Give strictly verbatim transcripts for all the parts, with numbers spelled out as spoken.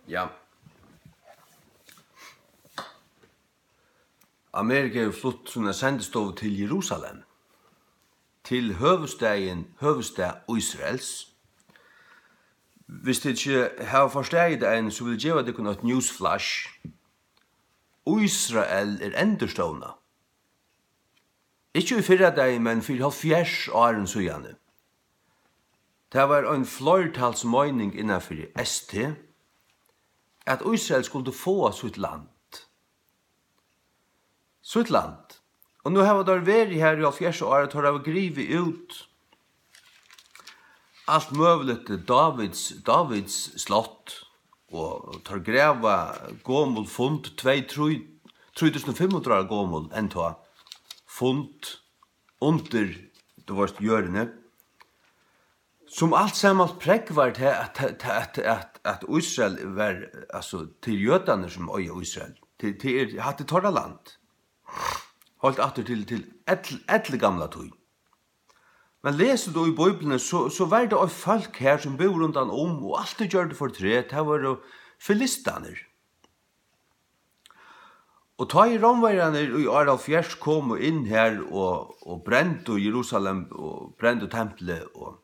Ja. Amerika hevur flutt sína sendistovu til Jerusalem, til høvuðsstaðin, høvuðsstað Ísraels. Viss tit ikki hava forstaðið tað enn, so vil eg geva tykkum eitt newsflash. Ísrael er endurstovnað. Ikki í fyrradagin, men fyri hálvfjerðs árum síðani. Tað var ein fleirtalsmeining innan fyri S T, at Ísrael skuldi fáa sítt land. Sítt land. Og nú hava teir verið har í hálvfjerðs ár, og teir hava grivið út alt møguligt, Dávids, Dávids slott, og teir grava gomul fund, tvey, trý, trý túsund og fimm hundrað ára gomul, enntá, fund undir, tú veist, jørðini, sum alt saman prógvar tað, at, at, at, at, at Ísrael var, altso, til jødarnir sum eiga Ísrael. Til, til er, hatta er teirra land. Heilt aftur til, til ell-, eldgamla tíð. Men lesur tú í Bíbliuni, so, so var tað eitt fólk her, sum búðu rundan um, og altíð gjørdu fortreð, tað vóru filistanir. Og tá ið rómverjarnir í ár hálvfjerðs komu inn her og, og brendu Jerusalem, og brendu templið, og,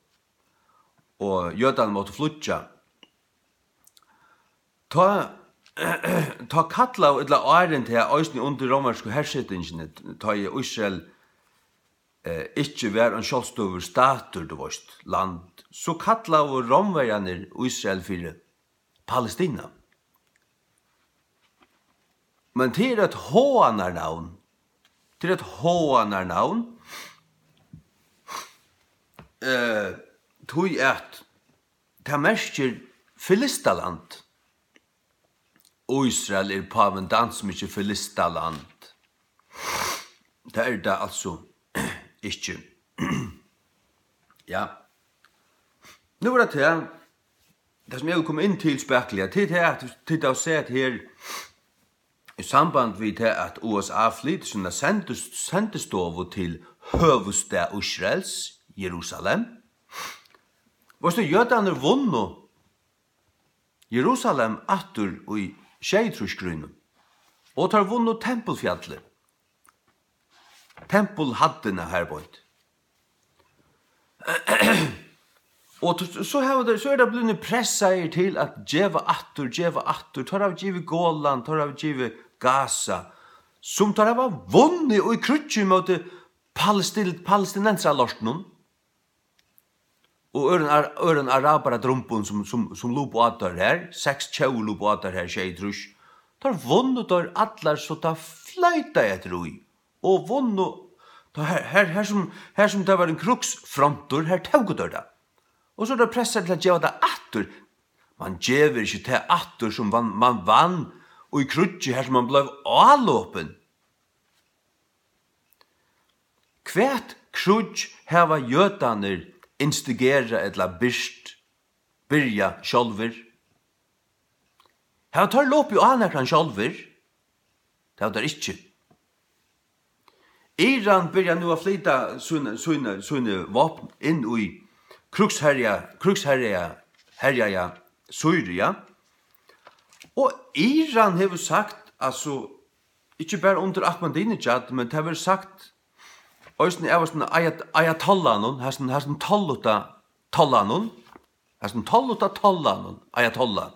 og jødarnir máttu flýggja, tá, tá kallaðu, ella áðrenn tað, eisini undir rómversku hersetingini, tá ið Ísrael, eh, ikki var ein sjálvstøðugur statur, tú veist, land, so kallaðu rómverjarnir Ísrael fyri Palestina. Men tað er eitt háðanarnavn. Tað er eitt háðanarnavn. Eh, tí at tað merkir filistaland. Ísrael er pávin dans, sum ikki filistaland. Tað er tað altso ikki. Ja. Nú er tað tað, tað sum eg vil koma inn til spakuliga, tað er tað, at tit hava sæð her í samband við tað, at U S A flytur sína sendis-, sendistovu til høvuðsstað Ísraels, Jerusalem. Veitst tú, jødarnir vunnu Jerusalem aftur í sjeyogtrýss krígnum, og teir vunnu Tempelfjallið, Tempelhæddina har beint. Og t-, so hava teir, so eru teir blivnir pressaðir til at geva aftur, geva aftur. Teir hava givið Golan, teir hava givið Gaza, sum teir hava vunnið í kríggi móti palestil-, palestinensaralortinum og øðrum ar-, øðrum arabaradrumbum, sum, sum, sum lupu á teir her, seks tjóðir lupu á teir her, sjeyogtrýss. Teir vunnu teir allar, so tað floytaði eftir í. Og vunnu, tá her, her, her sum, her sum tað var ein krígsfrontur, her tóku teir tað. Og so er tað pressað til at geva tað aftur. Mann gevur ikki tað aftur, sum mann, mann vann í kríggi, har sum mann bleiv álopin. Hvat kríggj hava jødarnir instigerað ella byrt, byrjað sjálvir? Hava teir lopið á nakran sjálvir? Tað hava teir ikki. Iran byrjar nú at flyta síni, síni, síni vápn inn í krígsherja, krígsherja, herjaða Sýria. Og Iran hevur sagt, altso, ikki bara undir Ahmadinejad, men tað verður sagt eisini av hasum ayat-, ayatollahnum, hasum, hasum tollutta tollahnum, hasum tollutta tollahnum, ayatollah.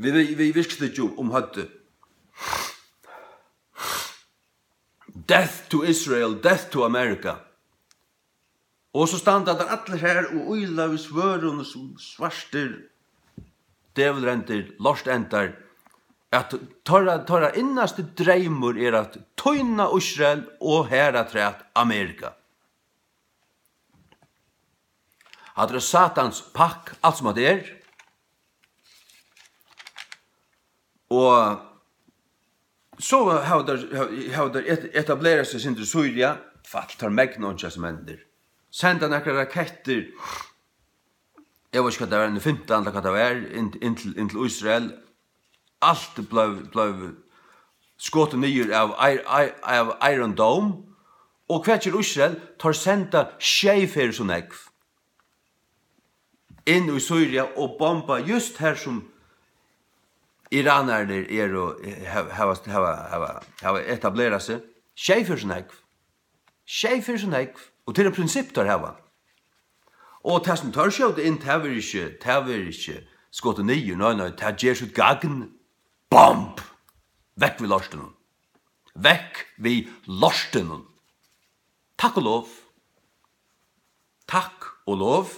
Við, við, við virkstykkjum um høvdið. Death to Israel, death to America. Og so standa teir allir her og ýla við svørðum sum svartir djevulsendar, lortendar, at teirra, teirra innasti dreymur er at týna Ísrael og harafturat Amerika. Hatta er Satans pakk, alt sum hatta er. Og so hava teir, hava teir et-, etablerað seg sindur í Sýria, fall, teir megna einki sum hendir. Senda nakrar rakettir, eg veit ikki, hvat tað var, fimtan, ella hvat tað var, inn, inn til, inn til Ísrael. Alt bleiv, bleiv skotið niður av Ai-, Ai-, av Iron Dome. Og hvat ger Ísrael? Teir senda sjey ferðir so nógv. inn í Sýria og bomba júst har, sum iranarnir eru, hava, hava, hava, hava, hava etablerað seg. Sjey ferð so nógv. Sjey ferð so nógv. Og tað er eitt prinsipp, teir hava. Og tað, sum teir skjóta inn, tað verður ikki, tað verður ikki skotið niður. Nei, nei, tað ger sítt gagn. Bomb! Vekk við lortinum. Vekk við lortinum. Takk og lov. Takk og lov.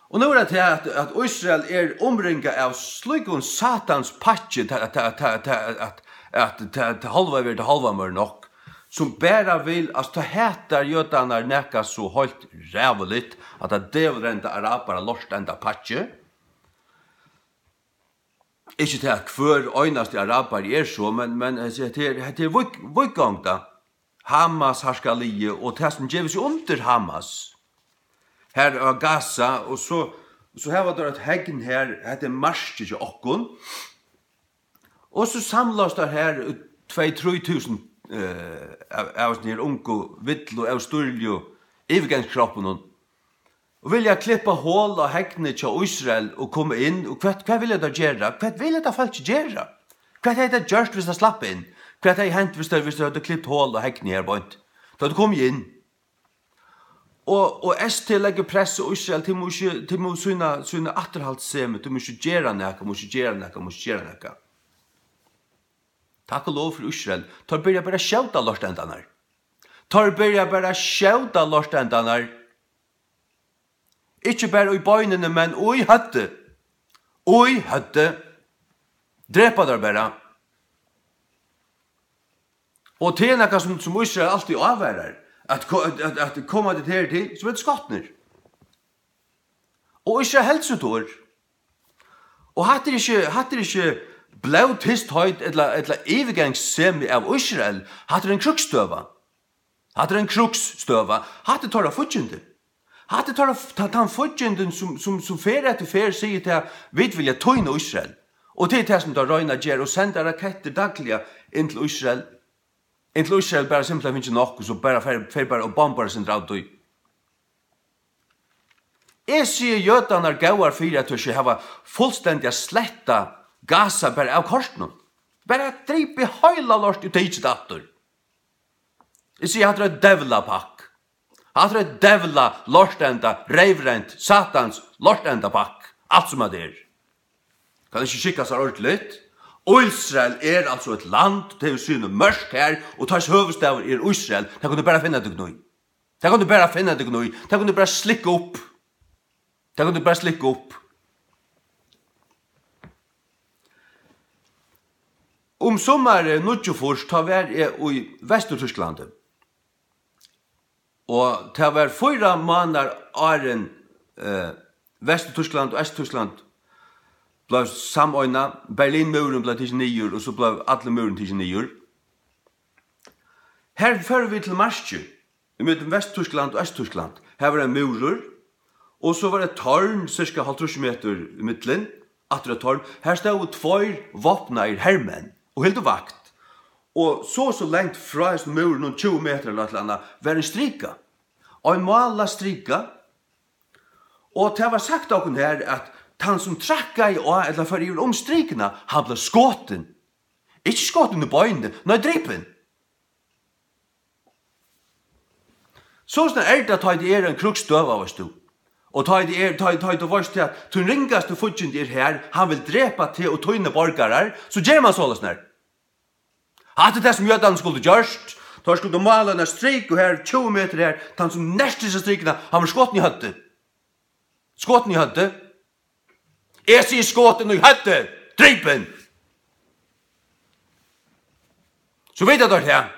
Og nú er tað tað, at, at Ísrael er umringað av slíkum satans pakki, ta-, ta-, ta-, ta-, at, at ta-, ta hálva verður, ta hálva meir nokk, sum bara vil, altso, tað hatar jødarnar nakað so heilt ræðuligt, at tað dævulrenda arabara lortenda pakki. Ikki tað, at hvør einasti arabari er so, men, men hesi, hetta er, hetta er vík-, víkgongda. Hamas harkaliðið og tað, sum gevur seg undir Hamas. Her á Gaza, og so, so hava teir eitt hegn her, hetta er markið hjá okkum. Og so samlast teir her, tvey, trý túsund, eh, av, av hesum her ungu, villu, óstýriligu yvirgangskroppunum. Og vilja klippa hol á hegnið hjá Ísrael og koma inn, og hvat, hvat vilja teir gera? Hvat vilja hetta fólkið gera? Hvat hevði tað gjørt, hvis tað slapp inn? Hvat hevði hent, hvis tað, hvis tað høvdu klipt hol á hegnið her beint? Tá hevði komið inn. Og, og S T leggur press á Ísrael, tey mugu ikki, tey mugu sýna, sýna afturhaldssemi, tey mugu ikki gera nakað, mugu ikki gera nakað, mugu ikki gera nakað. Takk og lov fyri Ísrael. Teir byrja bara at skjóta lortendarnar. Teir byrja bara at skjóta lortendarnar. Ikki bara í beinini, men í høvdið. Í høvdið. Drepa teir bara. Og tað er nakað, sum, sum Ísrael altíð ávarar, at ko-, at, at, at koma til her til, so verða skotnir. Og Ísrael helt sítt orð. Og hatta er ikki, hatta er ikki blóðtystheit ella, ella yvirgangssemi av Ísrael. Hatta er ein krígsstøða. Hatta er ein krígsstøða. Hatta er teirra fíggindi. Hatta er teirra f-, ta-, tann fíggindin, sum, sum, sum ferð eftir ferð sigur tað, vit vilja týna Ísrael. Og tað er tað, sum teir royna at gera, og senda rakettir dagliga inn til Ísrael. Inntil Ísrael bara simpelthen fingið nokk, og so bara fer, fer bara og bombar seg av tí. Eg sigi jødarnar góðar fyri, at teir skal hava fullstendiga sletta Gaza bara av kortinum. Bara dripið heila lortið og tikið tað aftur. Eg sigi, hatta er eitt dævlapakk. Hatta er eitt dævla lortenda, reyvrent, satans lortenda pakk. Alt sum hatta er. Kann ikki skikka sær ordiligt. Ísrael er altso eitt land, tað hevur síni mørk her, og tess høvuðsstaður er Ísrael. Tað kunnu bara finna tykkum í. Tað kunnu bara finna tykkum í. Tað kunnu bara slikka upp. Tað kunnu bara slikka upp. Um summarið níggjuogfýrs, tá var eg í Vesturtýsklandi. Og tað var fýra mánaðir áðrenn, eh, Vesturtýskland og Eysturtýskland bleiv sameinað. Berlinmúrurin bleiv tikin niður, og so bleiv allur múrurin tikin niður. Her fóru vit til markið ímillum Vesturtýskland og Eysturtýskland. Har var ein múrur, og so var eitt torn, sirka hálvtrýss metur ímillum, aftur eitt torn. Har stóðu tveir vápnaðir hermenn og hildu vakt. Og so, so langt frá hesum múrinum, tjúgu metrar ella eitt ella annað, var ein strika. Ein málað strika. Og tað var sagt okkum her, at tann, sum trakkaði á ella fór yvir um strikuna, hann bleiv skotin. Ikki skotin í beinið, nei, dripin. Soleiðis er tað, tá ið tað er ein krígsstøða, veitst tú. Og tá ið tað er, tá ið, tá ið tú veitst, at tín ringasti fíggindi er her, hann vil drepa teg og tínar borgarar, so ger mann soleiðis her. Hatta er tað, sum jødarnir skuldu gjørt. Teir skuldu málað eina striku her, tjúgu metrar her, tann, sum nerti hesa strikuna, hann var skotin í høvdið. Skotin í høvdið. Eg sigi skotin í høvdið, dripin. So vita teir tað.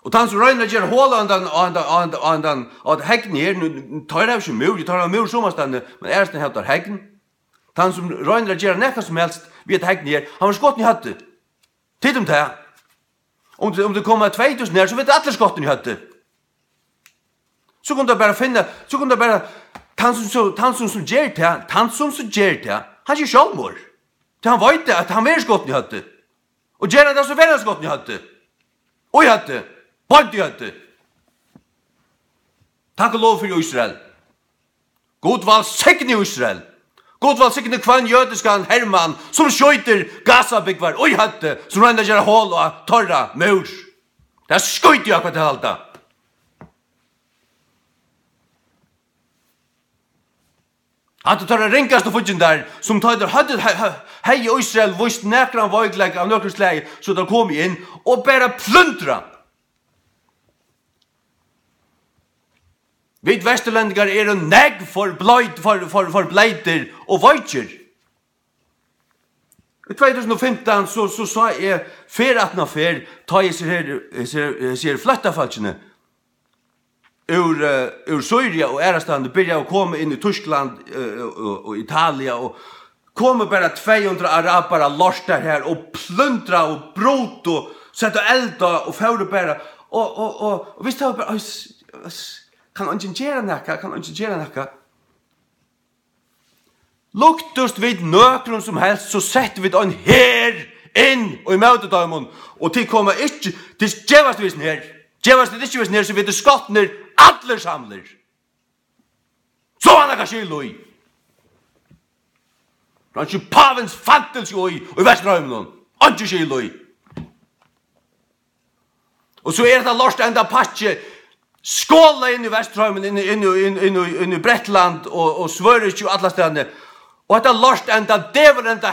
Og tann, sum roynir at gera hol á handan, á handan, á handan, á handan, á hetta hegnið her, nú, nú, teir hava ikki múr, teir hava múr summastaðni, men aðrastaðni hava teir hegn. Tann, sum roynir at gera nakað sum helst við hetta hegnið her, hann verður skotin í høvdið. Tit um tað. Um, um tað koma tvey túsund her, so verða allir skotin í høvdið. So kunnu teir bara finna, so kunnu teir bara, tann sum, so, tann sum, sum ger tað, tann sum, sum ger tað, hann ger sjálvmorð. Tí hann veit, at hann verður skotin í høvdið. Og ger hann tað, so verður hann skotin í høvdið. Og í høvdið. Beint í høvdið. Takk og lov fyri Ísrael. Gud vælsigni Ísrael. Gud vælsigni hvønn jødiskan hermann, sum skjýtur Gaza-búgvar í høvdið, sum roynir at gera hol á teirra múr. Tað skíti eg á, hvat tit halda. Hatta er teirra ringastu fíggindar, sum tá teir høvdu, he-, he-, hevði Ísrael víst nakran veikleika av nøkrum slagi, so teir komu inn og bara plundra. Vit vesturlendingar eru nógv for bleyt, for, for, for bleytir og veikir. Í tvey túsund og fimtan, so, so sá eg ferð aftan á ferð, tá hesir her, hesir, hesir her flóttafólkini úr, eh, úr Sýria og aðrastaðni byrjaðu at koma inn í Týskland, eh, og, og Italia, og komu bara tvey hundrað arabarar, lortar her og plundraðu og brutu, settu eld á og fóru bara, og, og, og, og vit stóðu bara, "Oj, s-, s-, kann eingin gera nakað, kann eingin gera nakað?" Luktust vit nøkrum sum helst, so settu vit ein her inn í móti teimum, og tit koma ikki, tit gevast við hesum her. Gevast tit ikki við hesum her, so verða tit skotnir allir samlir. So er nakað skil í. Tað er ikki pavins fantilsi í, í Vesturheiminum. Einki skil í. Og so er hetta lortenda pakki skolað inn í Vesturheimin, inn í, inn í, inn, inn í, inn í Bretland og, og Svøríki og allastaðni. Og hetta lortenda, dævulenda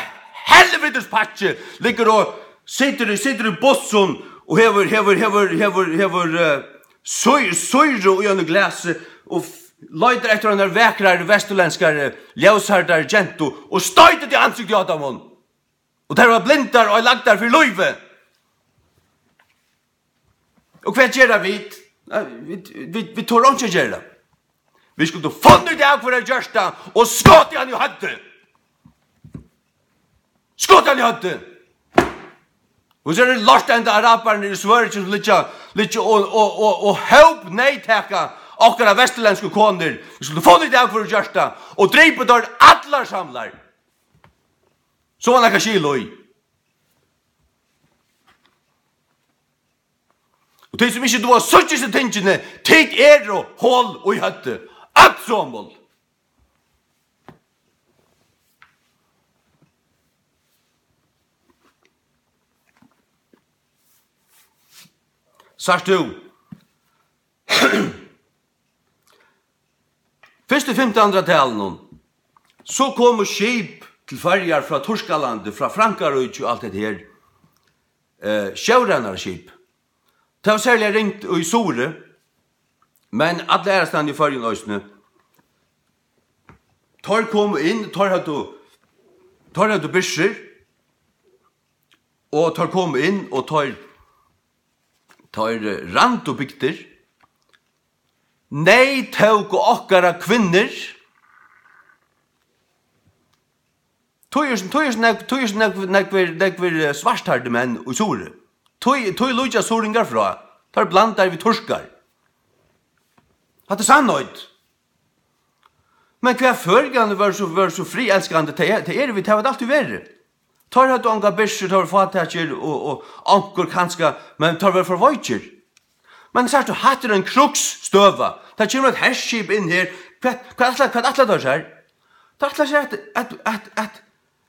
helvitis pakki liggur og situr í, situr í bussum og hevur, hevur, hevur, hevur, hevur, eh, sý-, sýru í einum glasi og f-, leitar eftir einari vakrari, vesturlendskari, ljóshærðari gentu og stoytir tað í ansiktið á teimum. Og tær verða blindar og lagdar fyri lívið. Og hvat gera vit? Nei, vit, vit, vit tora einki at gera. Vit skuldu funnið út av, hvør hevur gjørt tað, og skotið hann í høvdið. Skotið hann í høvdið. Og so eru lortenda arabararnir í Svøríki, sum liggja, liggja og, og, og, og hópneyðtaka okkara vesturlendsku konur. Vit skuldu funnið út av, hvør hevur gjørt tað, og dripið teir allar samlar. So var nakað skil í. Og tey, sum ikki duga at síggja hesi tingini, tit eru hol í høvdið. Øll somul. Sært tú? Fyrst í fimtan hundrað-talinum, so komu skip til Føroyar frá Turkalandi, frá Frankaríki og alt hetta her, eh, sjóræðnaraskip. Tað var serliga ringt í Suðuroy, men alla aðrastaðni í Føroyum eisini. Teir komu inn, teir høvdu, teir høvdu byrsur, og teir komu inn, og teir, teir, eh, rændu bygdir. Neyðtóku okkara kvinnur. Tí er so, tí er so nógv, tí er so nógv, nógvir, nógvir, eh, svarthærdir menn í Suðuroy. Tí, tí líkjast suðuroyingar frá. Teir eru blandaðir við turkar. Hatta er sannheit. Men hvat føroyingarnir vóru so, vóru so friðelskandi, tað er, tað eru vit, tað hava vit altíð verið. Teir høvdu ongar byrsur, teir vóru fátækir og, og onkur kanska, men teir vóru for veikir. Men sært tú, hatta er ein krígsstøða. Tað kemur eitt herskip inn her. Hvat, hvat ætla, hvat ætla teir sær? Teir ætla sær at, at, at, at,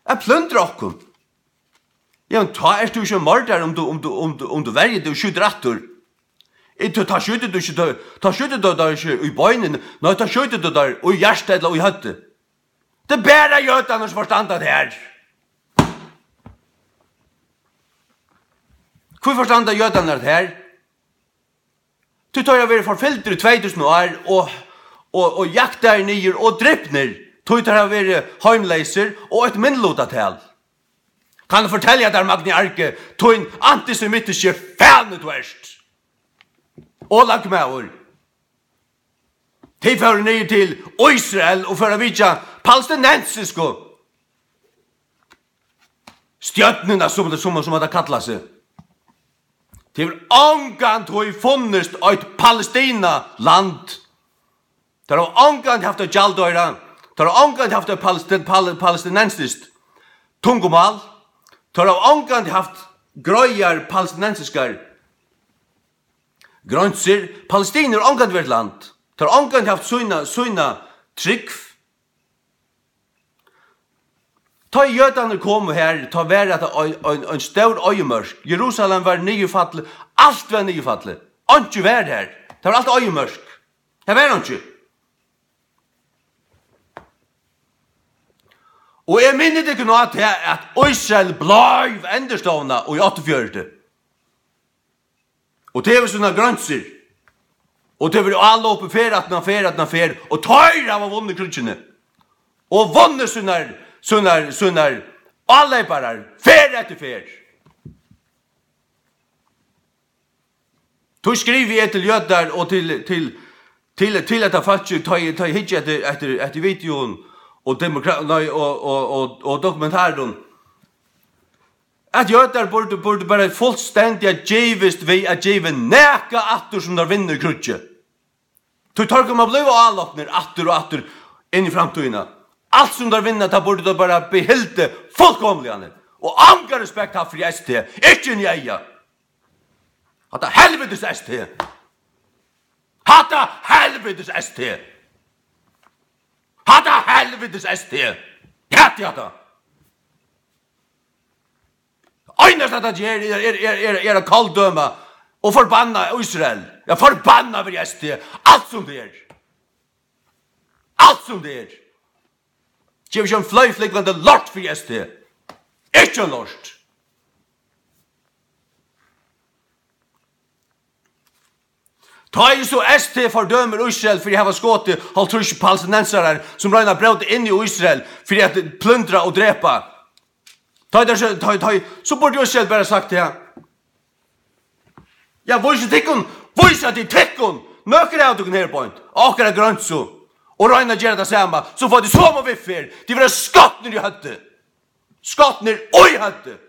at plundra okkum. Ja, men tá ert tú ikki ein mordari, um tú, um tú, um tú, um tú verjir teg og skjýtur aftur. Ikki, tá skjýtur tú ikki, tá, tá skjýtur tú teir ikki í beinini. Nei, tá skjýtur tú teir í hjartað ella í høvdið. Tað er bara jødarnir, sum forstanda tað her. Hví forstanda jødarnir tað her? Tí teir hava verið forfylgdir í tvey túsund ár og, og, og jaktaðir niður og dripnir. Tí teir hava verið heimleysir og eitt minniluttatal. Kann eg fortelja tær, Magni Arge, tín antisemitiski fani tú ert. Og løgmaður. Tey fóru niður til Ísrael og fóru at vitja palestinensisku stjórnina, sum, sum, sum tað kallar seg. Tað hevur ongantíð funnist eitt Palestina-land. Teir hava ongantíð havt eitt gjaldoyra. Teir hava ongantíð havt eitt palestin-, pal-, palestinensiskt tungumál. Teir hava ongantíð havt greiðar palestinensiskar greinsir. Palestina hevur ongantíð verið land. Teir hava ongantíð havt sína, sína trúgv. Tá ið jødarnir komu her, tá var hetta ein, ein, ein stór oyðimørk. Jerusalem var niðurfallið, alt var niðurfallið. Einki var har. Tað var alt oyðimørk. Har var einki. Og eg minni tykkum á tað, at Ísrael bleiv endurstovnað í áttaogfjøruti. Og tað hevur sínar greinsir. Og tað verður álopið ferð aftan á ferð aftan á ferð. Og teir hava vunnið kríggini. Og vunnið sínar, sínar, sínar áleyparar ferð eftir ferð. Tí skrivi eg til jødar og til, til, til, til hetta fólkið, tá eg, tá eg hyggi eftir, eftir, eftir videoum og demokra-, nei, og, og, og, og dokumentarum, at jødar burdu, burdu bara fullstendiga givist við at geva nakað aftur, sum teir vinna í kríggi. Tí teir koma at blíva álopnir aftur og aftur inn í framtíðina. Alt sum teir vinna, tað burdu teir bara behildið fullkomliga. Og ongan respekt havt fyri S T, ikki inn í eyga. Hatta helvitis S T. Hatta helvitis S T. Hatta helvitis S T. Hati hatta. Einasta tað ger, er, er, er, er, er at kaldøma og forbanna Ísrael. Ja, forbanna fyri S T. Alt sum tað er. Alt sum tað er. Gev ikki ein fløyflúgvandi lort fyri S T. Ikki ein lort. Tá ið so S T fordømir Ísrael fyri at hava skotið hálvtrýss palestinensarar, sum royna at bróta inn í Ísrael fyri at plundra og drepa, tá ið teir so, tá, tá, so burdi Ísrael bara sagt tað. Ja, vísið tykkum, vísið at tit tykkum, nøkur av tykkum her beint, á okkara greinsu, og royna at gera tað sama, so fáa tit somu viðferð, tit verða skotnir í høvdið. Skotnir í høvdið.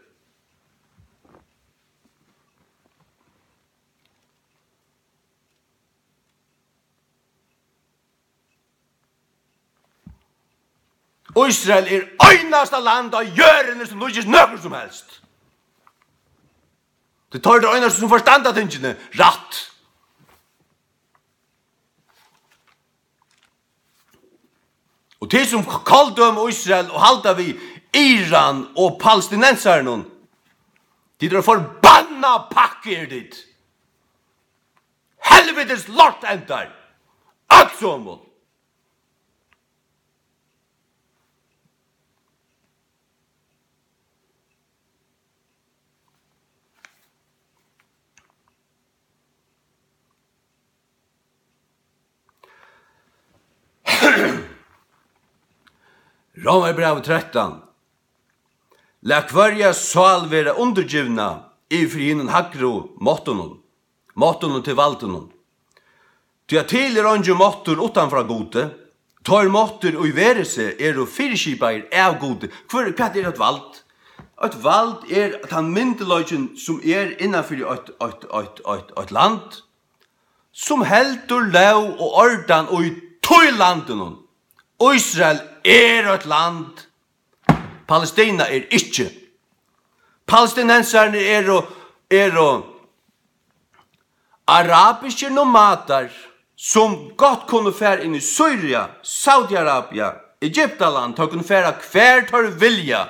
Ísrael er einasta land á jørðini, sum líkist nøkrum sum helst. Tað er teir, teir einastu, sum forstanda tingini rætt. Og tit, sum k-, kaldøma Ísrael og halda við Iran og palestinensarunum, tit eru forbanna pakki, eru tit. Helvitis lortendar. Øll somul. Rómarbrævið trettan. Lat hvørja sál vera undirgivna yvir fyri hinum hægru máttunum, máttunum til valdinum. Tí at til er eingin máttur uttan frá Gudi, teir máttir, ið verið seg, eru fyriskipaðir av Gudi. Hvør, hvat er eitt vald? Eitt vald er tann myndugleikin, sum er innan fyri eitt, eitt, eitt, eitt, eitt land, sum heldur lóg og ordan í tí landinum. Ísrael er eitt land, Palestina er ikki. Palestinensarnir eru, eru arabiskir nomadar, sum gott kunnu fara inn í Sýria, Saudi-Arabia, Egyptaland, teir kunnu fara hvar teir vilja.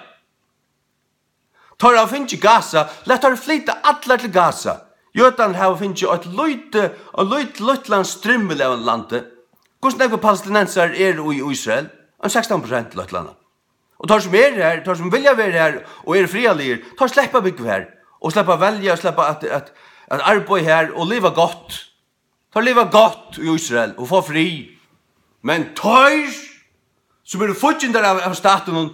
Teir hava fingið Gaza, lat teir flyta allar til Gaza. Jødarnir hava fingið eitt lítið, eitt lít-, lítlan strimmil av landi. Hvussu nógvir palestinensarar eru í Ísrael? Ein sekstan prosent, ella eitt ella annað. Og teir, sum eru her, teir, sum vilja vera her og eru friðarligir, teir sleppa at búgva her og sleppa at velja, sleppa at, at, at arbeiða her og liva gott. Teir liva gott í Ísrael og fáa frið. Men teir, sum eru fíggindar av, av statinum,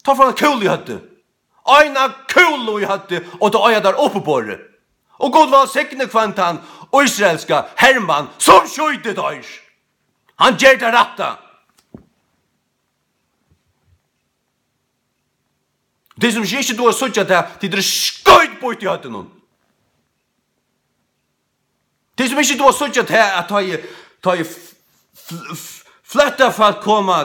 teir fáa eina kúlu í høvdið. Eina kúlu í høvdið, og tað eiga teir uppiborið. Og Gud vælsigni hvønn tann ísraelska hermann, sum skjýtur teir. Hann ger tað rætta. Tey, sum ikki duga at síggja tað, tit eru skítbýtt í høvdinum. Tey, sum ikki duga at síggja tað, at tá ið, tá ið f-, f-, f-, flóttafólk koma,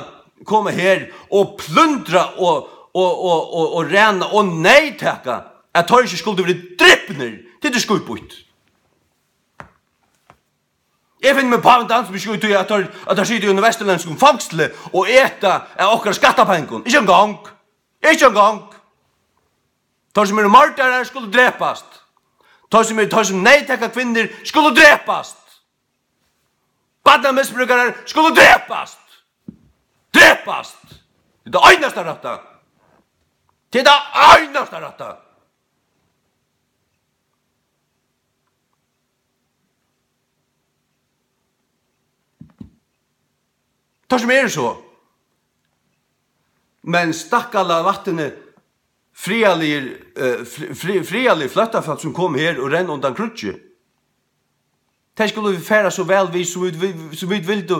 koma her og plundra og, og, og, og, og ræna og neyðtaka, at teir ikki skuldu verið dripnir, tit eru skítbýtt. Eg finni meg pávin dans, sum ikki í tí, at teir, at teir sita í einum vesturlendskum fongsli og eta av okkara skattapengum. Ikki eingong. Ikki eingong. Teir, sum eru mordarar, skulu drepast. Teir, sum eru, teir, sum neyðtaka kvinnur, skulu drepast. Barnamisbrukarar skulu drepast. Drepast. Tað er tað einasta rætta. Tað er tað einasta rætta. Teir, sum eru so. Men stakkala vættirnir, friðarligir, eh, fri-, fri-, friðarligir flóttafólk, sum komu her og rennu undan kríggi. Tey skulu vit fara so væl við, sum vit, vit, sum vit vildu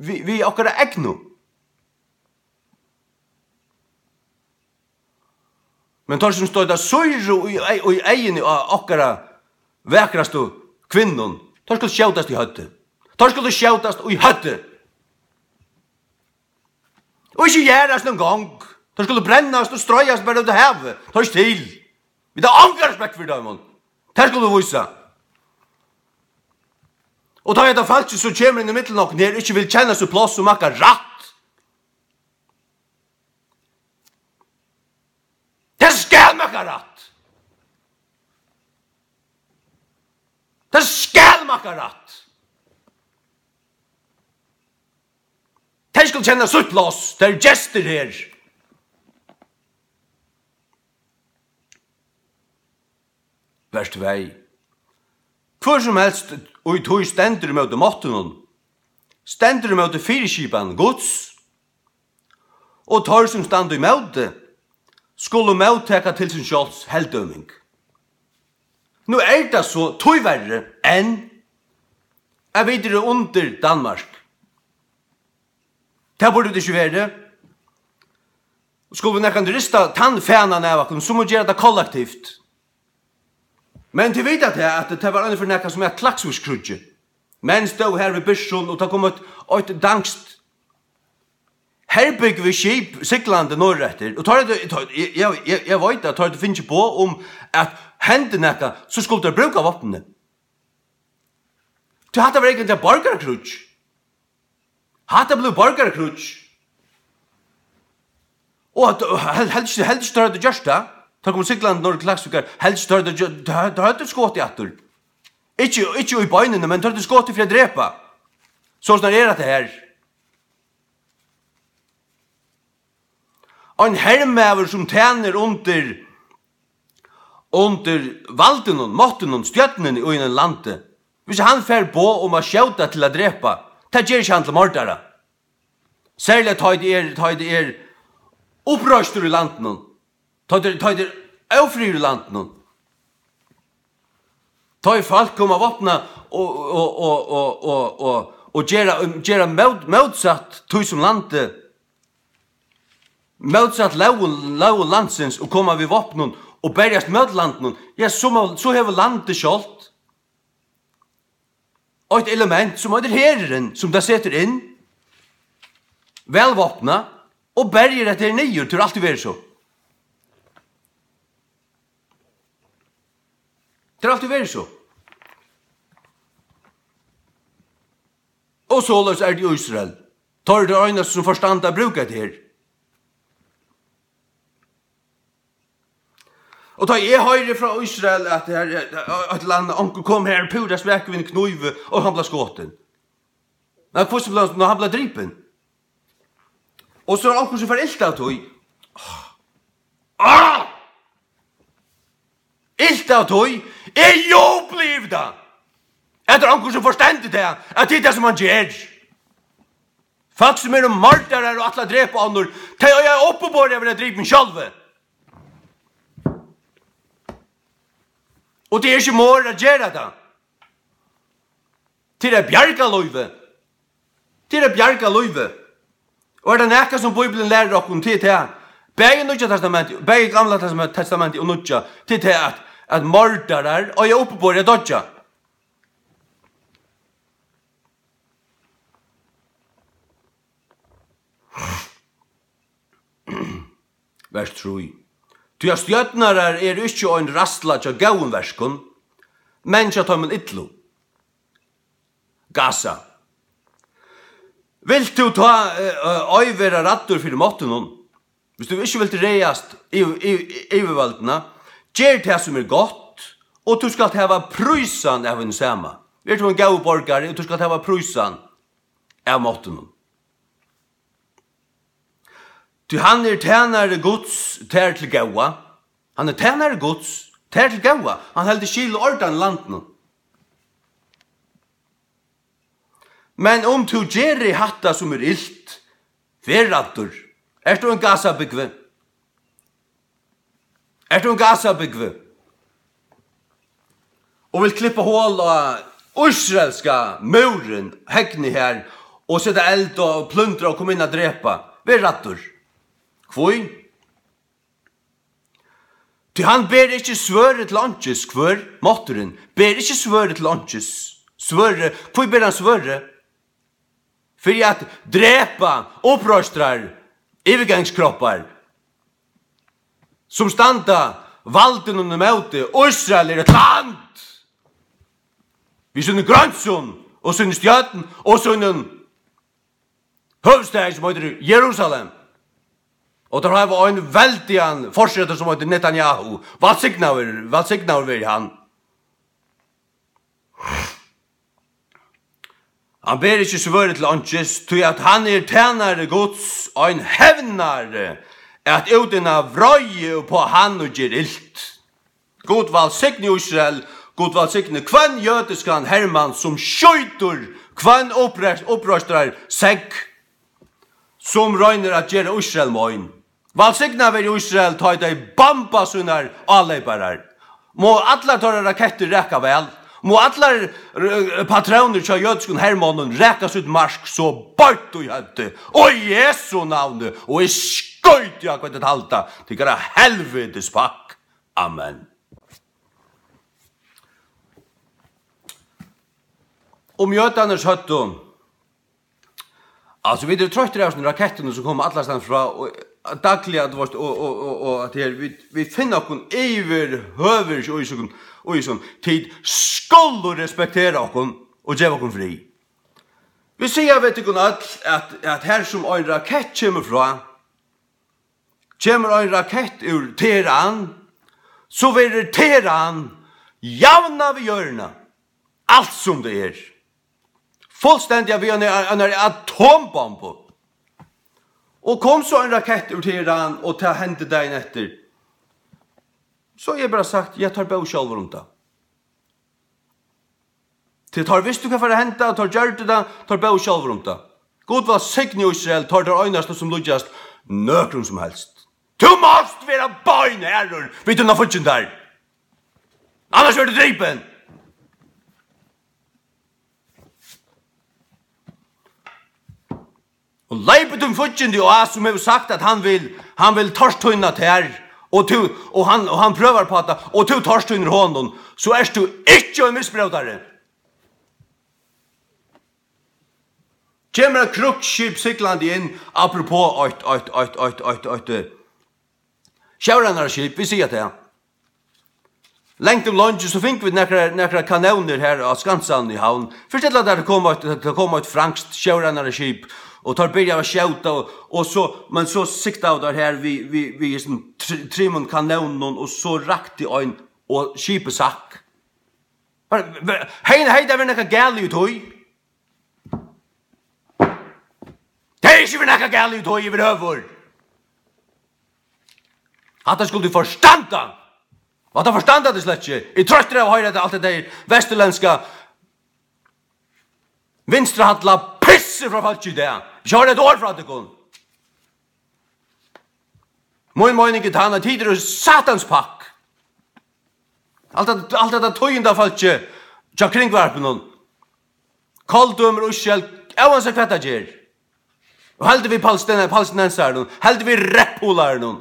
við, við okkara egnu. Men teir, sum stoyta sýru í, í, í eyguni á okkara vakrastu kvinnum, teir skulu skjótast í høvdið. Teir skulu skjótast í høvdið. Og ikki jarðast eingong. Teir skulu brennast og stroyast bara út á havið. Teir ikki til. Vit hava ongan respekt fyri teimum. Teir skulu vísa. Og tá hetta fólkið so kemur inn ímillum okkum her, ikki vil kenna sítt pláss og makka rætt, tað skal makka rætt. Tað skal makka rætt. Tey skulu kenna sítt pláss. Tað eru gestir her. Vers tvey. Hvør sum helst, ið tí stendur ímóti máttunum, stendur ímóti fyriskipan Guds, og teir, sum standa ímóti, skulu móttaka til sín sjálvs helldøming. Nú er tað so tíverri enn, at vit eru undir Danmark. Tað burdu vit ikki verið. Skulu vit nakrantíð rista tann fanan av okkum, so mugu vit gera tað kollektivt. Men tit vita tað, at tað var einaferð nakað sum æt Klaksvíkskríggið. Menn stóðu har við byrsum, og tá kom eitt, eitt danskt herbúgvið skip siglandi norðureftir, og tá høvdu, tá, eg, eg, eg, eg veit, at tá høvdu fingið boð um, at hendi nakað, so skuldu teir brúka vápnini. Tí hatta var eigentliga borgarakríggj. Hatta bleiv borgarakríggj. Og at, hel-, helst, helst teir høvdu gjørt tað. Teir komu siglandi norður til Klaksvíkar. Helst teir høvdu gjø-, teir, teir høvdu skotið aftur. Ikki, ikki í beinini, men teir høvdu skotið fyri at drepa. So snar er hetta her. Ein hermaður, sum tænir undir, undir valdinum, máttinum, stjórnini í einum landi, hvis hann fær boð um at skjóta til at drepa, tað ger ikki hann til mordara. Serliga tá ið er, tá ið er uppreistur í landinum, tá ið er, tá ið er ófriður í landinum. Tá ið fólk koma vápnað og, og, og gera, gera mót-, mótsatt tí, sum landið, mótsatt lógum, lógum landsins, og koma við vápnum og berjast móti landinum, ja, so má, so hevur landið sjálvt eitt element, sum eitur herurin, sum tað setur inn, væl vápnað, og berjir hetta her niður. Tað hevur altíð verið so. Tað hevur altíð verið so. Og soleiðis er tað í Ísrael. Teir eru teir einastu, sum forstanda at brúka hetta her. Og tá eg hoyri frá Ísrael, at her, at, at, at land, onkur kom her, púra spakur við ein knív, og hann bleiv skotin. Nei, hvussu bleiv hann, hann bleiv dripin. Og so er onkur, sum fær ilt av tí. Ah! Ilt av tí. Eg jubli yvir tað. At tað er onkur, sum forstendur tað, at tað er tað, sum hann ger. Fólk, sum eru mordarar og ætla at drepa onnur, tey eiga uppiborið at verða dripin sjálvi. Og tað er ikki morð at gera tað. Tað er at bjarga lívi. Tað er at bjarga lívi. Og er tað nakað, sum Bíblian lærir okkum, tað er tað. Bæði Nýggja Testamenti, bæði Gamla Testament-, Testamenti og Nýggja, tað er tað, at, at mordarar eiga uppiborið at doyggja. Vers trý. Tí at stjórnarar eru ikki ein ræðsla hjá góðum verkum, men hjá teimum illu. Gaza. Vilt tú tá, eh, eh, ei vera ræddur fyri máttinum? Viss tú ikki vilt ræðast yv-, yv-, yvirvøldina, ger tað sum er gott, og tú skalt hava prísan av hinum sama. Ver tú ein góður borgari, og tú skalt hava prísan av máttinum. Tí hann er tænari Guds, tær til góða. Hann er tænari Guds, tær til góða. Hann heldur skil og ordan í landinum. Men um tú gerir hatta, sum er ilt, ver ræddur. Ert tú ein Gaza-búgvi? Ert tú ein Gaza-búgvi? Og vilt klippa hol á ísraelska múrin, hegnið har, og seta eld og plundra og koma inn at drepa? Ver ræddur. Hví? Tí hann ber ikki svørðið til einkis, hvør? Mátturin ber ikki svørðið til einkis. Svørðið, hví ber hann svørðið? Fyri at drepa uppreistrarar, yvirgangskroppar, sum standa valdinum ímóti. Ísrael er eitt land við sínum greinsum og síni stjórn og sínum høvuðsstaði, sum eitur Jerusalem. Og teir hava ein veldigan forseta, sum eitur Netanyahu. Vælsignaður, vælsignaður veri hann. Hann ber ikki svørðið til einkis, tí at hann er tænari Guds, ein hevnari, at útinna vreiði uppá hann, og ger ilt. Gud vælsigni Ísrael, Gud vælsigni hvønn jødiskan hermann, sum skjýtur hvønn uppreist-, uppreistrarsegg, sum roynir at gera Ísrael mein. Vælsignað veri Ísrael, tá ið tey bomba sínar áleyparar. Má allar teirra rakettir raka væl. Má allar, eh, patrónir hjá jødiskum hermonnum raka sítt mark so beint í høvdið. Og í Jesu navni, og eg skýti á, hvat tit halda, tykkara helvitis pakk. Amen. Um jødarnir søgdu, altso, vit eru troyttir av hesum rakettunum, sum koma allastaðni frá, og dagliga, tú veist, og, og, og, og at her, vit, vit finna okkum yvirhøvur ikki í hesum, í hesum. Tit skulu respektera okkum og geva okkum frið. Vit siga við tykkum øll, at, at har sum ein rakett kemur frá, kemur ein rakett úr Teheran, so verður Teheran javnað við jørðina. Alt sum tað er. Fullstendiga við einari, einari atombombu. Og kom so ein rakett úr Teheran, og tað hendi dagin eftir. So eg bara sagt, ja, teir bóðu sjálvir um tað. Tí teir vistu, hvat fór at henda, og teir gjørdu tað, teir bóðu sjálvir um tað. Gud vælsigni Ísrael, teir eru teir einastu, sum líkjast nøkrum sum helst. Tú mást vera beinharður við tínar fíggindar. Annars verður tú dripin. Og leyp tín fíggindi á, sum hevur sagt, at hann vil, hann vil tortíma tær, og tú, og hann, og hann prøvar uppá tað, og tú tortímir honum, so ert tú ikki ein misbrótari. Kemur eitt krígsskip siglandi inn, apropos eitt, eitt, eitt, eh, sjórænaraskip, vit siga tað. Langt um leingi, so fingu vit nakrar, nakrar kanónir har á Skansan í Havn. Fyrst ella tað kom eitt, tað kom eitt franskt sjórænaraskip, og teir byrjaðu at skjóta, og, og so, men so siktaðu teir har við, við, við hesum tr-, trimum kanónum, og so rakti ein, og skipið sakk. Bara, bara, hey, hey, tað var nakað galið í tí. Tað er ikki verið nakað galið í tí yvirhøvur. Hatta skuldu tit forstanda. Og hatta forstanda tit slett ikki. Eg er troyttur av at hoyra hetta, alt hetta her vesturlendska vinstrihalla pissið frá fólki í dag. Ikki hoyra eitt orð frá tykkum. Mín meining er tann, at tit eru satans pakk. Alt hetta, alt hetta tíðindafólkið hjá kringvarpinum. Koldømir og skjelt, óansett hvat tað ger. Og heldur við palestina-, palestinensarunum, heldur við reppularunum.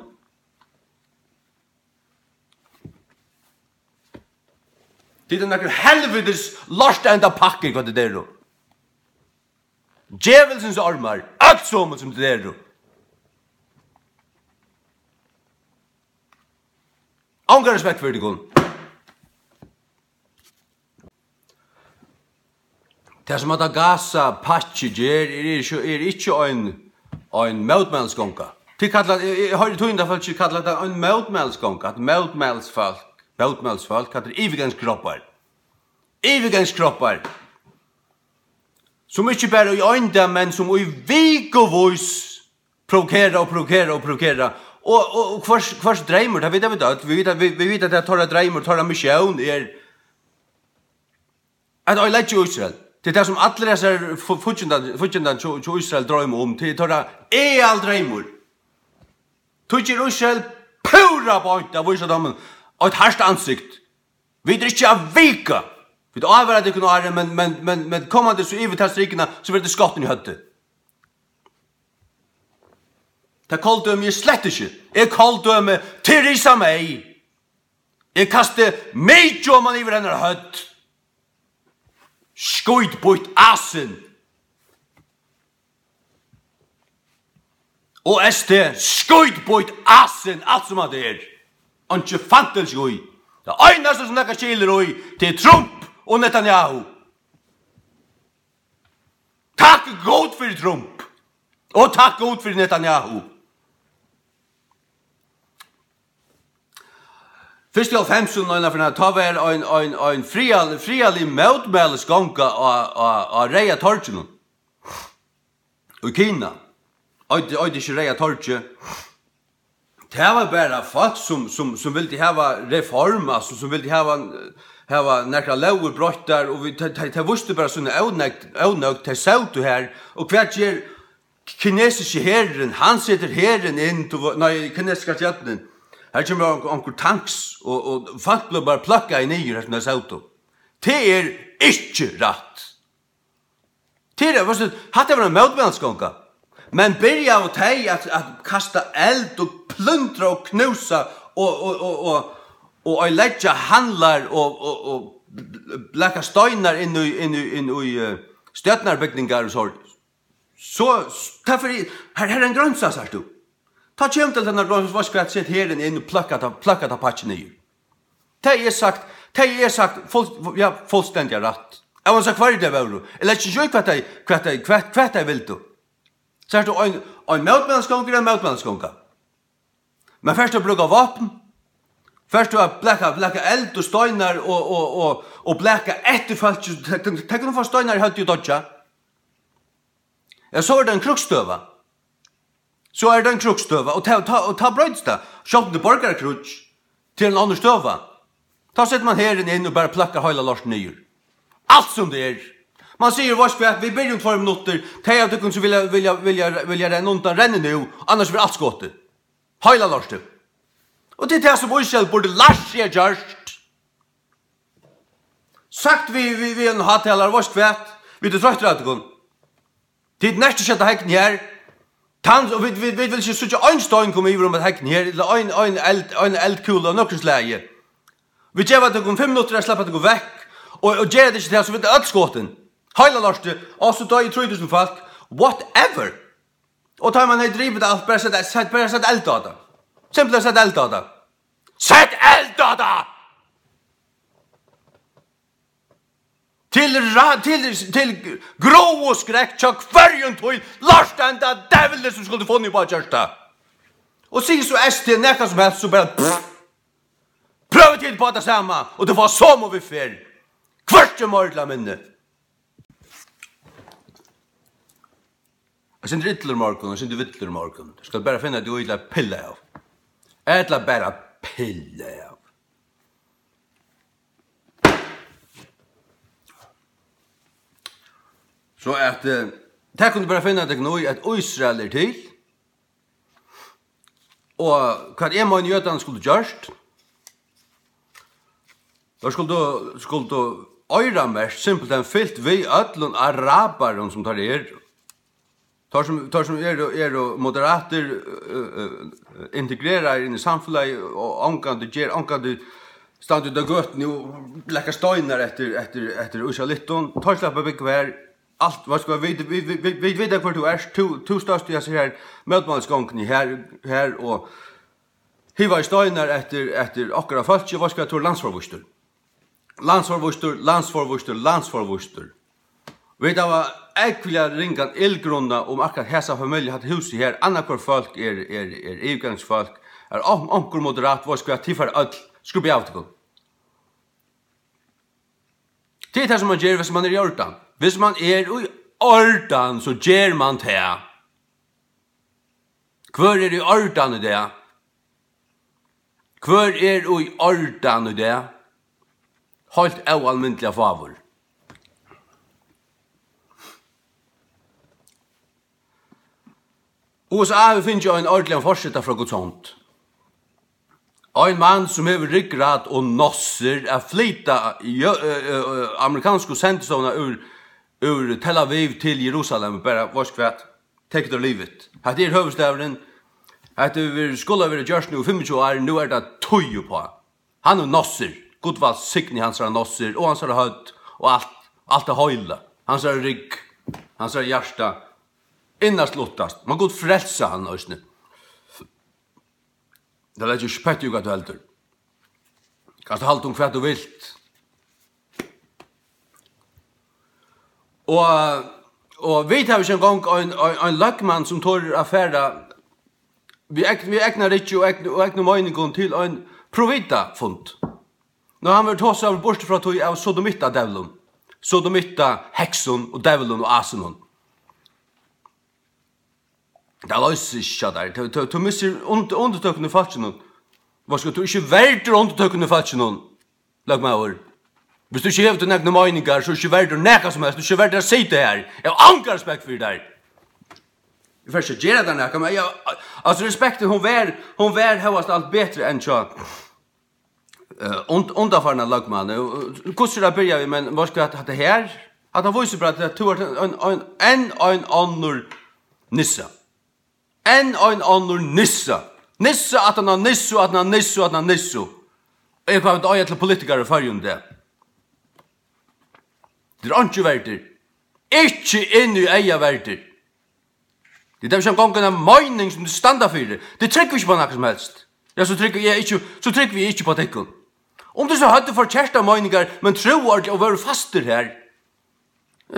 Tit eru nakrir helvitis lortaenda pakkir, hvat tit eru. Djevulsins ormar, øll somul sum tit eru. Ongan respekt fyri tykkum. Tað, sum at Gaza-pakki ger, er ikki, er ikki ein, ein mótmælisgonga. Tit kalla, eg, eg hoyri tíðindafólki kalla tað ein mótmælisgonga, at mótmælisfólk, mótmælisfólk, at tað eru yvirgangskroppar. Yvirgangskroppar, sum ikki bara í ein dag, men sum í vikuvís provokera og provokera og provokera. Og, og, og hvørs, hvørs dreymur, tað vita vit øll, vit vita, vit, vit vita, at teirra dreymur, teirra missión er at oyðileggja Ísrael. Tað er tað, sum allir hesar fu-, fíggindar, fíggindar hjá, hjá Ísrael droyma um. Tað er teirra aðaldreymur. Tí ger Ísrael púra beint at vísa teimum eitt hart ansikt. Vit eru ikki at vika. Vit ávara tykkum, Ari, men, men, men, men komandi so yvir ta strikuna, so verður tað skottin í høvdið. Tað koldømi er slett ikki. Eg koldømi Theresa May. Eg kasti mikið oman yvir hennara høvd. Skítbýtt asin. Og S T, skítbýtt asin, alt sum at er. Einki fantilsi í. Tað einasta, sum nakað skilir í, tað er Trump og Netanyahu. Takk Gud fyri Trump. Og takk Gud fyri Netanyahu. Fyrst í hálvfemsunum, einaferð, tá var ein, ein, ein friðal-, friðalig mótmælisgonga á, á, á Reyða torginum í Kina. Eitur, eitur ikki Reyða torgið. Tað var bara fólk, sum, sum, sum vildi hava reform, altso, sum vildi hava, hava nakrar lógir broyttar, og vit, tey, tey, tey vístu bara sína ónøgd, ónøgd, tey sótu har, og hvat ger kinesiski herurin? Hann setir herin inn, tú ve-, nei, kinesiska stjórnin. Har kemur onkur, onkur tanks, og, og fólk blíva bara pløkkaði niður, har sum tey sótu. Tað er ikki rætt. Tað er, veitst tú, hatta var ein mótmælisgonga. Men byrjaðu tey at, at kasta eld og plundra og knúsa og, og, og, og, og oyðileggja handlar og, og, og bl-, blaka steinar inn í, inn í, inn í, eh, stjórnarbygningar og so. So, s-, tað fyri, her, her er ein grønsa, sært tú. Tá kemur til hennar, veitst hvat, set herin inn og pløkka ta, pløkka ta pakkin niður. Tað er sagt, tað er sagt, full-, ja, fullstendiga rætt. Eg vil siga, hvar er tað vóru? Eg leggi ikki í, hvat tey, hvat tey, hvat, hvat tey vildu. Sært tú, ein, ein mótmælisgonga er ein mótmælisgonga. Men fert tú at brúka vápn? Fert tú at blaka, blaka eld og steinar og, og, og, og blaka eftir fólki, tey, tey, tey kunnu fáa steinar í høvdið og doyggja. Ja, so er tað ein krígsstøða. So er tað ein krígsstøða, og tá, tá, og tá broytist tað. Sjálvt um tað er borgarakríggj, tað er ein onnur støða. Tá setir man herin inn og bara pløkkar heila lortið niður. Alt sum tað er. Man sigur, veitst hvat, vit byrja um tveir minuttir, tey av tykkum sum vilja, vilja, vilja, vilja renna undan, renna nú, annars verður alt skotið. Heila lortið. Og tað er tað, sum Ísrael burdi lært seg at gjørt. Sagt við, við, við ein hátalara, veitst hvat, vit eru troyttir av tykkum. Tit nerta ikki hetta hegnið her. Tann, og vit, vit, vit vilja ikki síggja ein stein koma yvir um eitt hegn her, ella ein, ein eld, ein eldkúla av nøkrum slagi. Vit geva tykkum fimm minuttir at sleppa tykkum vekk, og, og gera tað ikki, tað, so verða øll skotin. Heila lortið, og so doyðu trý túsund fólk, whatever. Og tá man hevði dripið alt, bara sett, sett, bara sett eld á tað. Simpelthen sett eld á tað. Sett eld á tað! Til ra-, til, til gróð og skrekk hjá hvørjum tí lortanda djevli, sum skuldi funnið upp á at gjørt tað. Og sigur so S T nakað sum helst, so bara, pff, prøva tit upp á tað sama, og tit fáa somu viðferð. Hvørki meira ella minni. Eg sindi illur í morgun, eg sindi villur í morgun. Eg skal bara finna teg í til at pilla av. Ella bara pilla av. So at, eh, tað kunnu bara finna tykkum í, at Ísrael er til, og hvat eg meini, jødarnir skuldu gjørt, teir skuldu, skuldu oyramerkt, simpelthen fylt við øllum arabarum, sum teir eru. Teir sum, teir sum eru, eru moderatir, eh, eh, integreraðir inn í samfelagið og ongantíð ger, ongantíð standa úti á gøtuni og blaka steinar eftir, eftir, eftir ísraelittum. Teir sleppa at búgva her. Alt, veitst tú hvat, vit, vit, vit, vit, vit vita, hvør tú ert. Tú, tú stóðst í hesi her mótmælisgongdini her, her og hivaði steinar eftir, eftir okkara fólki. Veitst tú hvat, tú ert landsforvístur. Landsforvístur, landsforvístur, landsforvístur. Vit hava ógvuliga ringan illgruna um akkurát hesa familju, hatta húsið her. Annaðhvørt fólk er, er, er yvirgangsfólk. Er on-, onkur moderat, veitst hvat, tit fara øll, skrubbið av tykkum. Tað er tað, sum mann ger, viss mann er í ordan. Viss mann er í ordan, so ger mann tað. Hvør er í ordan í dag? Hvør er í ordan í dag? Heilt óalmindiliga fáur. U S A hevur fingið ein ordiligan forseta frá Guds hond. Ein mann, sum hevur ryggrad og nossir at flyta jø-, ø, ø, ø, amerikansku sendistovuna úr, úr Tel Aviv til Jerusalem, bara, veitst hvat, take it or leave it. Hatta er høvuðsstaðurin. Hatta hevur verið, skuldi verið gjørt nú í fimmogtjúgu ár, nú er tað tíð uppá. Hann hevur nossir. Gud vælsigni hansara nossir og hansara høvd og alt, alt tað heila. Hansara rygg, hansara hjarta, innast luttast. Má Gud frelsa hann eisini. Tað leggur ikki petti í hvat tú heldur. Kanst halda um hvat tú vilt. Og, og vit hava ikki eingong ein, ein, ein løgmann, sum torir at fara við egn-, við egna ryggi og egn-, og egnum meiningum til ein Provita-fund. Nú, hann verður tosaður burtur frá tí av sodomittadevlum, sodomittaheksum og devlum og asinum. Tað loysir seg ikki hjá tær. Tú, tú, tú missir und-, undirtøkuna í fólkinum. Veitst tú, tú ert ikki verdur undirtøkuna í fólkinum, løgmaður. Viss tú ikki hevur tínar egnu meiningar, so ert tú ikki verdur nakað sum helst. Tú ert ikki verdur at sita her. Eg havi ongan respekt fyri tær. Eg fari ikki at gera tær nakað, men eg, altso, respektin, hon var, hon var hóast alt betri enn hjá, eh, und-, undanfarna løgmanni. Og, og hvussu er at byrja við, men veitst tú hvat, hatta her, hatta vísir bara til, at tú ert ein, ein, enn ein onnur nissa. Enn ein onnur nissa. Nissa aftan á nissu, aftan á nissu, aftan á nissu. Eg, hvat veit eg til politikarar í Føroyum í dag. Tað er einki verdir. Ikki inn í eyga verdir. Tað er ikki eingong ein meining, sum tit standa fyri. Tit trúgva ikki upp á nakað sum helst. Ja, so trúgvi eg ikki, so trúgvi eg ikki upp á tykkum. Um tú so hevur forkertar meiningar, men trúði og var fastur her,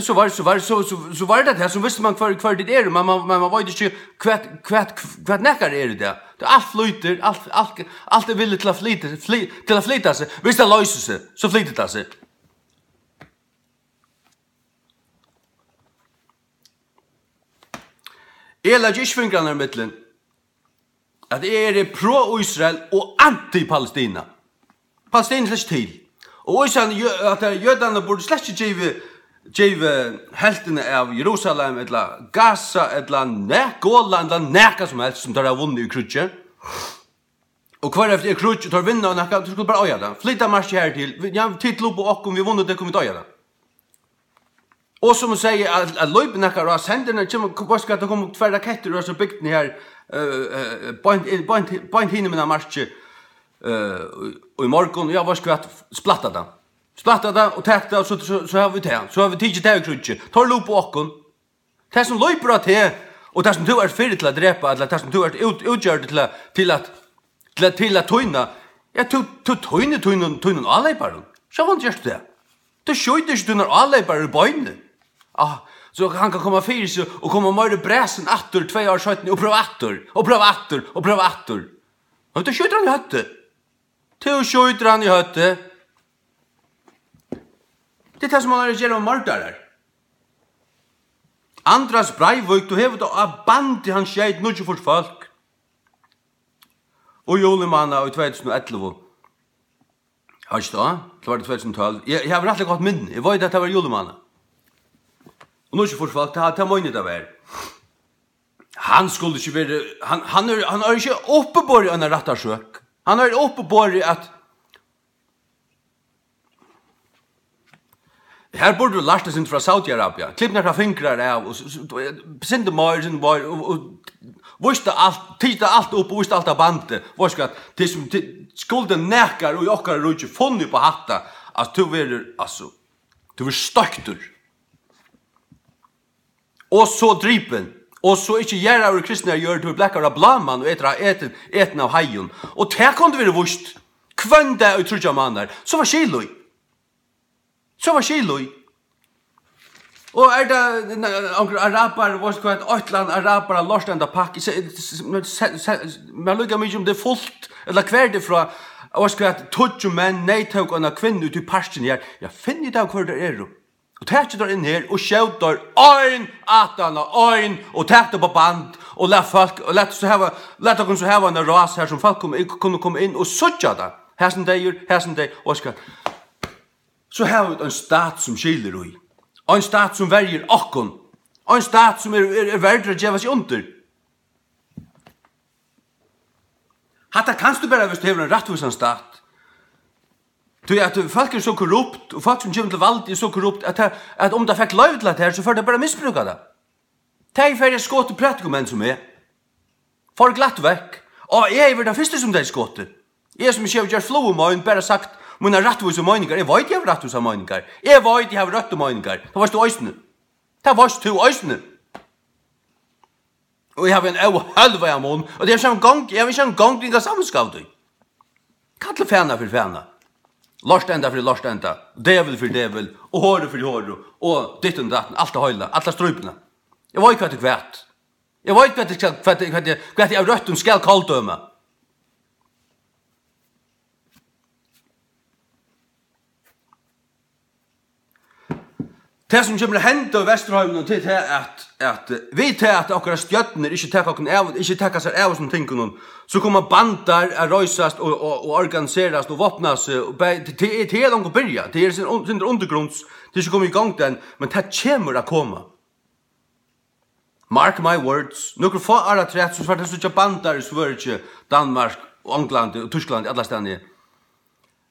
so var, so var, so, so, so var tað tað, so visti mann, hvør, hvør tit eru, men mann, men mann veit ikki, hvat, hvat, hvat nakar er í dag. Tað er alt flýtur, alt, alt, alt er villigt til at flyta, fly-, til at flyta seg. Viss tað loysir seg, so flytur tað seg. Eg leggi ikki fingrarnar ímillum, at eg eri pro-Ísrael og anti-Palestina. Palestina er slett ikki til. Og Ísrael, jø-, at tað, jødarnir burdu slett ikki givið, givið helvtina av Jerusalem, ella Gaza, ella Nak-, Golan, ella nakað sum helst, sum teir hava vunnið í kríggi. Og hvør eftir er kríggj, og teir vinna og nakað, teir skulu bara eiga tað. Flyta markið her til. Vi, ja, tit lupu okkum, vit vunnu, tað kunnu vit eiga tað. Og sum eg sigi, at, at loypa nakar á sendinum, kemur, veitst hvat, tað koma tvær rakettir úr hesi bygdini her, eh, eh, beint inn, beint, beint hinumegin av markið, eh, í, í morgun. Ja, veitst hvat, splatta tað. Splatta tað og tak tað, so, so, so hava vit tað. So hava vit tikið tað í kríggi. Teir lupu okkum. Tað sum loypur á teg, og tað sum tú ert fyri til at drepa, ella tað sum tú ert út-, útgjørdur til at, til at, til at, til at týna, ja, tú, tú týnir tínum, tínum áleyparum. Sjálvandi gert tú tað. Tú skjýtur ikki tínar áleyparar í beinini. Ah, so hann kann koma fyri seg og koma meira brasin aftur tvey ár seinni og prøva aftur, og prøva aftur, og prøva aftur. Men tú skjýtur hann í høvdið. Tú skjýtur hann í høvdið. Tað er tað, sum hann er at gera við mordarar. Anders Breivik, tú hevur tað á bandi, hann skeyt níggjuogfýrs fólk í juli mánað í tvey túsund og ellivu. Veitst tú, ella var tað tvey túsund og tólv? Eg, eg havi rættiliga gott minni. Eg veit, at tað var í juli mánað. Og níggjuogfýrs fólk, tað, tað meini eg, tað var. Hann skuldi ikki verið, hann, hann er, hann er ikki uppiborið eina rættarsøk. Hann er uppiborið at, her burdu vit lært eitt sindur frá Saudi-Arabia. Klipp nakrar fingrar av og s-, s-, sindur meir, sindur meir, og, og víst alt, tikið alt upp og víst alt á bandi. Veitst hvat, tað sum, tað skuldi nakar í okkara ríki funnið upp á hatta, at tú verður, altso, tú verður stoyktur. Og so dripin, og so ikki jarðaður í kristnari jørð, tú ert blakaður av bláman og etur, etin, etin av heiðum. Og tað kundi verið víst hvønn dag í tríggjar mánaðar. So var skil í. So var skil í. Og er tað ne-, onkur arabar, veitst hvat, eitt ella annað arabar, lortandi pakk, se-, se-, se-, se-, men líka mikið um tað er fult, ella hvar tað er frá, veitst hvat, tíggju menn neyðtóku eina kvinnu úti í parkini her. Ja, finn út av, hvør teir eru. Og takið teir inn her og skjótið teir ein aftan á ein og takið teir upp á band og lat fólk, og lat so hava, lat okkum so hava eina rás her, sum fólk kunnu, kunnu koma inn og síggja tað. Hasin deyður, hasin deyður, og veitst hvat. So hava vit ein stat, sum skilir í. Ein stat, sum verjir okkum. Ein stat, sum er, er, er verdur at geva seg undir. Hatta kanst tú bara, viss tú hevur ein rættvísan stat. Tí at fólk eru so korrupt, og fólk, sum kemur til vald, eru so korrupt, at, tað, at um tað fekk loyvi til hatta her, so fór tað bara at misbrúka tað. Tað er ferdig skot til prædikumenn sum eg. Fór glatt vekk. Og eg hevði verið tann fyrsti, sum tað er skotið. Eg, sum ikki havi gjørt flugu um ein, bara sagt mínar rættvísu meiningar. Eg veit, eg havi rættvísar meiningar. Eg veit, eg havi røttu meiningar. Tað veitst tú eisini. Tað veitst tú eisini. Og eg havi ein óhølvaðan mun. Og tað er ikki eingong, eg havi ikki eingong ringa samvitsku av tí. Kalla fana fyri fana. Lortenda fyri lortenda. Dævul fyri dævul. Og horu fyri horu. Og ditten datten. Alt tað heila. Alla strípuna. Eg veit, hvat er hvat. Eg veit, hvat eg skal, hvat eg, hvat eg, hvat eg av røttum skal koldøma. Tað, sum kemur at henda í Vesturheiminum, tað er tað, at, at, eh, við tað, at okkara stjórnir ikki taka okkum av, ikki taka sær av hesum tingunum, so koma bandar at reisast og, og, og organiserast og vápna seg, og bæ-, tað, tað er, tað er longu byrjað, tað er sin un-, sindur undirgrunds, tað er ikki komið í gongd enn, men tað kemur at koma. Mark my words. Nøkur fá ár afturat, so fara tey at síggja bandar í Svøríki, Danmark, og Onglandi og Týsklandi, allastaðni.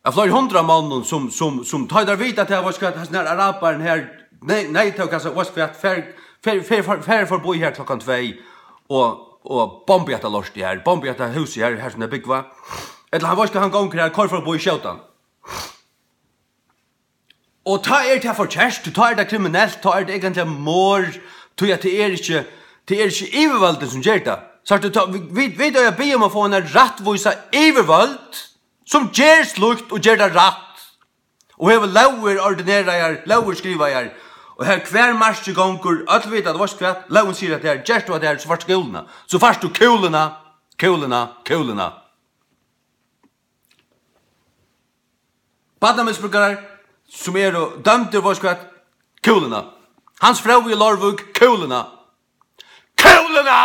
Av fleiri hundrað monnum, sum, sum, sum tá teir vita, at tað var, at hasin her arabarin her, nei, nei, tók, altso, veitst hvat, fer, fer, fer, fer, fer forbí her klokkan tvey og, og bombi hetta lortið her, bombi hetta húsið her, har sum tey búgva. Ella hann, veitst hvat, hann gongur her, koyr forbí, skjót hann. Og tá er tað forkert, tá er tað kriminelt, tá er tað eigentliga morð, tí at tað er ikki, tað er ikki yvirvøldin, sum ger tað. Sært tú, tá, vit, vit, vit eiga at biðja um at fáa eina rættvísa yvirvøld, sum ger slíkt og ger tað rætt, og hevur lógir ordineraðar, lógir skrivaðar, og har hvar markið gongur, øll vita, at veitst hvat, lógin sigur, at har, gert tú hatta her, so fært tú kúluna, so fært tú kúluna, kúluna, kúluna. Barnamisbrukarar, sum eru dømdir, veitst hvat, kúluna. Hans Fróði í Leirvík, kúluna. Kúluna!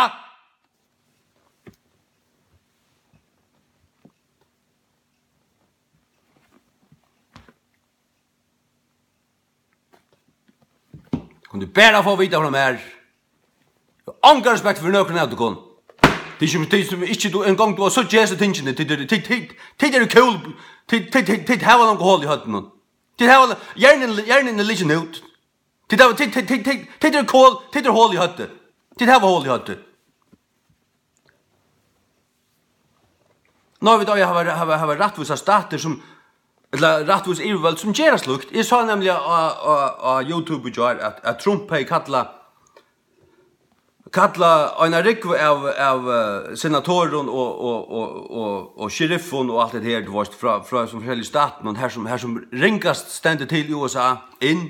Kunnu bara fáa at vita frá mær. Eg havi onga respekt fyri nøkrum av tykkum. Tit sum, tit sum ikki, tú, eingong, tú hava síggja hesi tingini, tit eru, tit, tit, tit eru cool, tit, tit, tit, tit hava longu hol í høvdinum. Tit hava, hjernin, hjernin er lisin út. Tit hava, tit, tit, tit, tit, tit eru cool, tit eru hol í høvdið. Tit hava hol í høvdið. Nei, vit eiga hava, hava, hava rættvísar statir sum, ella rættvís yvirvøld sum gera slíkt. Eg sá nemliga á, á, á YouTube í gjár, at, at Trump hevði kallað, kallað eina rúgvu av, av, eh, senatorum og, og, og, og, og sheriffum og alt det her, tú veitst, frá, frá sum forskelligu statum, her sum, her sum ringast stendur til í U S A, inn.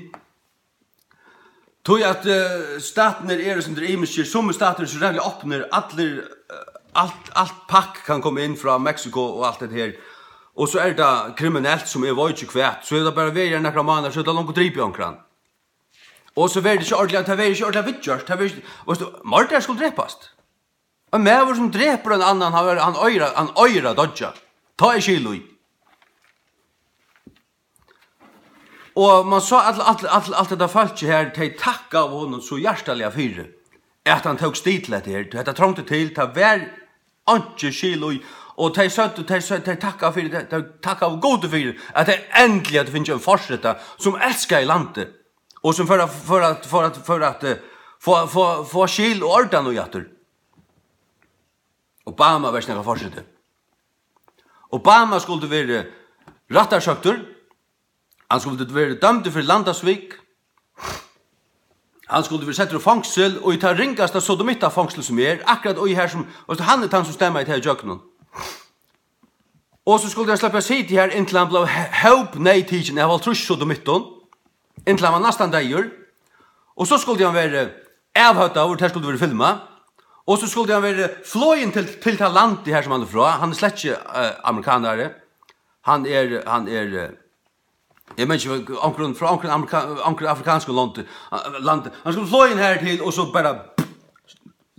Tí at, eh, statirnir eru sindur ymiskir, summir statir eru so ræðuliga opnir, allir, eh, alt, alt pakk kann koma inn frá Mexico og alt det her. Og so er tað kriminelt, sum eg veit ikki hvat, so er tað bara verið her nakrar mánaðir, so er tað longu dripið onkran. Og so verður tað ikki ordiliga, tað verður ikki ordiliga viðgjørt, tað verður ikki, veitst tú, mordarar skulu drepast. Ein maður sum drepur ein annan, hann verður, hann eigur, hann eigur at doyggja. Tá er skil í. Og man sá all, all, all, alt hetta fólkið her, tey takkaðu honum so hjartaliga fyri, at hann tók stig til hetta her. Hetta trongdi til, tað var einki skil í. Og tey søgdu, tey søgdu, tey takkaðu fyri, tey, tey takkaðu Gudi fyri, at tey endiliga høvdu fingið ein forseta, sum elskaði landið, og sum fór at, fór at, fór at, fór at, eh, fáa, fáa, fáa skil og ordan í aftur. Obama var ikki nakar forseti. Obama skuldi verið rættarsøktur. Hann skuldi verið dømdur fyri landasvik. Hann skuldi verið settur í fongsul, og í tað ringasta sodomittafongsli sum er, akkurát í har sum, veitst tú, hann er tann sum stemmaði tað ígjøgnum. Og so skuldi hann sleppa at sita her, inntil hann bleiv he-, hópneyðtikin av hálvtrýss sodomittum, inntil hann var næstan deyður. Og so skuldi hann verið avhøvdaður, tað skuldi verið filmað. Og so skuldi hann verið flogin til, til tað landið her, sum hann er frá. Hann er slett ikki, eh, amerikanari. Hann er, hann er, eh, eg meni ikki, onkrum, frá onkrum amerika-, onkrum afrikanskum landi, eh, landi. Hann skuldi flogið her til, og so bara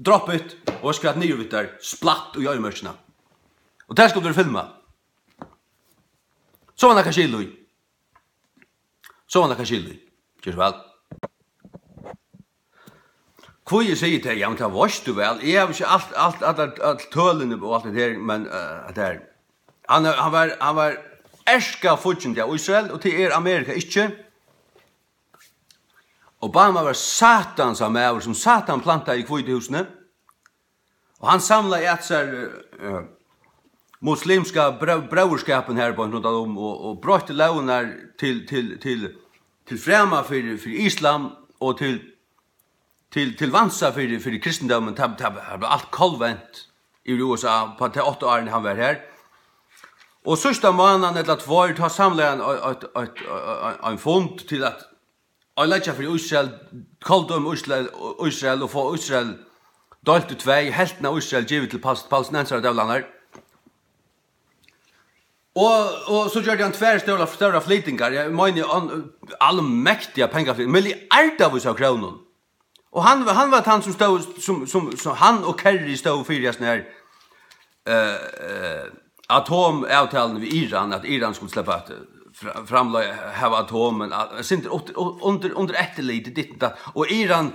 drop it, og skvat niður við tær, splatt í oyðimørkina. Og tað skuldi verið filmað. So var nakað skil í. So var nakað skil í. Ger so væl. Hví eg sigi tað, ja, men tað veitst tú væl. Eg havi ikki alt, alt, alt, alt, øll tølini og alt det her, men, eh, at tað er, hann er, hann var, hann var erka fíggindi av Ísrael, og tað er Amerika ikki. Obama var satans av maður, sum Satan plantaði í Hvítu Húsini. Og hann samlaði at sær, eh, muslimska bró-, bróðurskapin her beint rundan um og, og broytti lógirnar til, til, til, til frama fyri, fyri islam og til, til, til vansa fyri, fyri kristindómin. Tað, tað, tað bleiv alt kollvent í U S A á tey átta árini hann var her. Og síðsta mánaðin ella tveir, tá samlaði hann eitt, eitt, eitt, ein, ein fund til at oyðileggja fyri Ísrael, koldøma Ísrael, Ísrael og fáa Ísrael deilt í tvey, helvtina av Ísrael givið til pals-, palestinensarar og døvlarnar. Og, og so gjørdi hann tvær stórar, stórar flytingar. Eg meini, an-, almektiga pengaflytingar, milliardavís av krónum. Og hann, hann var tann, sum stóð, sum, sum, sum hann og Kerry stóðu fyri, hasum her, eh, eh, atomavtaluni við Iran, at Iran skuldi sleppa at, eh, fra-, framleiða, hava atom, men at, sindur undir, undir, undir eftirliti, ditt og datt. Og Iran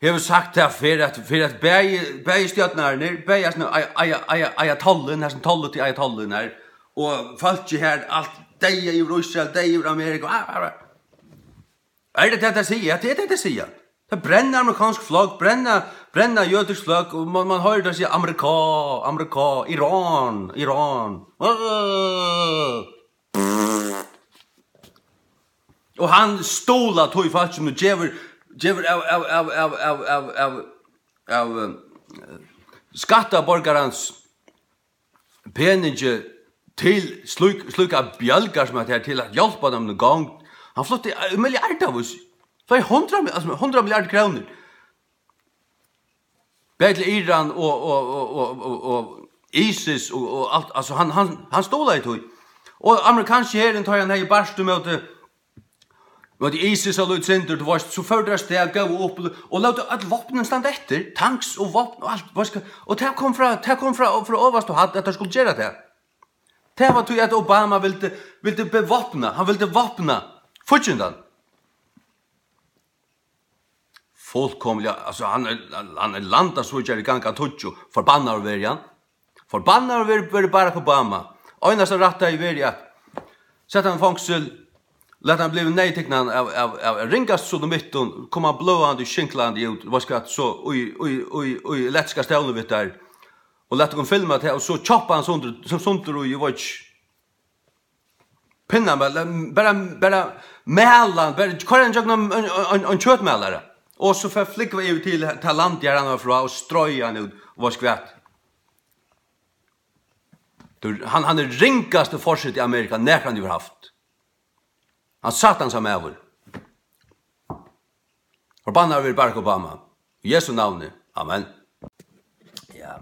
hevur sagt tað fyrr, at, fyrr at bæði, bæði stjórnararnir, bæði, hasum, aj-, aj-, aj-, ajatollin, hasum tolli til ajatollin her, og fólkið her, alt deyða yvir Ísrael, deyða yvir Amerika, ah, ah, ah. Er tað tað, tey siga? Ja, tað er tað, tey siga. Tey brenna amerikonsk fløgg, brenna, brenna jødisk fløgg, og man, man hoyrir tey siga, Amerika, Amerika, Iran, Iran. Øh. Og hann stuðlar tí fólki, sum gevur, gevur av, av, eh, skattaborgarans peningi til slík, slíkar bjølgar sum hetta her, til at hjálpa teimum í gongd. Hann flutti, eh, milliardavís, fleiri hundrað mi-, altso, hundrað milliardir krónur. Bæði til Iran og, og, og ISIS og, og alt, altso, hann, hann, hann stuðlaði tí. Og amerikanski herin, tá hann hevði barist ímóti, ímóti ISIS og lítið sindur, tú veitst, so fóru teir avstað, góvu upp og, og lótu øll vápnini standa eftir, tanks og vápn og alt, veitst hvat, og tað kom frá, tað kom frá, frá ovastu hædd, at teir skuldu gera tað. Tað var tí, at Obama vildi, vildi bevápna, hann vildi vápna fíggindan. Fullkomiliga, altso, hann er, hann er landasvíkjari í gang av tíggju, forbannaður veri hann. Forbannaður veri, veri Barack Obama. Einasta rætta hevði verið at sett hann í fongsul, lat hann blivið neyðtiknan av, av, av ringast sodomittum, koma bløðandi, skinklandi út, veitst hvat, so í, í, í, í elektriska stólinum við tær, og lat okkum filma tað, og so choppa hann sundur, sum sundur í, eg veit ikki, pinnar, bara, bara mala hann, bara koyra hann gjøgnum ein, ein, ein, ein kjøtmalara, og so fer flúgva yvir til tað landið, har hann var frá, og stroya hann út, og veitst hvat. Tú, hann, hann er ringasti forseti, Amerika nakrantíð hevur havt. Hann satans av maður. Forbannaður veri Barack Obama. Í Jesu navni. Amen. Ja.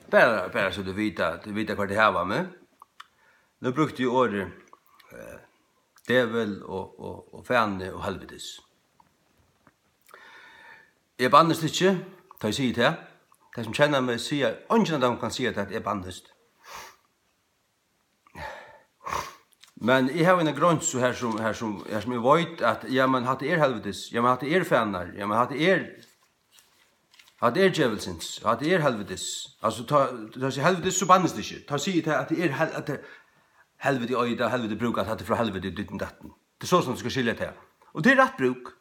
Bara, bara so tit vita, tit vita, hvar tit hava meg. Nú brúkti eg orðið, eh, djevul og, og, og fani og helvitis. Eg bannist ikki, tá eg sigi tað. Tey, sum kenna meg, siga, eingin av teimum kann siga tað, at eg bannist. Men eg havi eina gronsu her, sum, her, sum, her, sum eg veit, at, ja, men hatta er helvitis, ja, men hatta er fanar, ja, men hatta er, hatta er djevulsins, hatta er helvitis. Altso, tá, tá eg sigi helvitis, so bannist ikki. Tá sigi eg tað, at tað er hel-, at tað, helviti, oj, tað er helviti brúk, at hatta er frá helviti, ditten datten. Tað er so, sum tú skal skilja tað. Og tað er rætt brúk.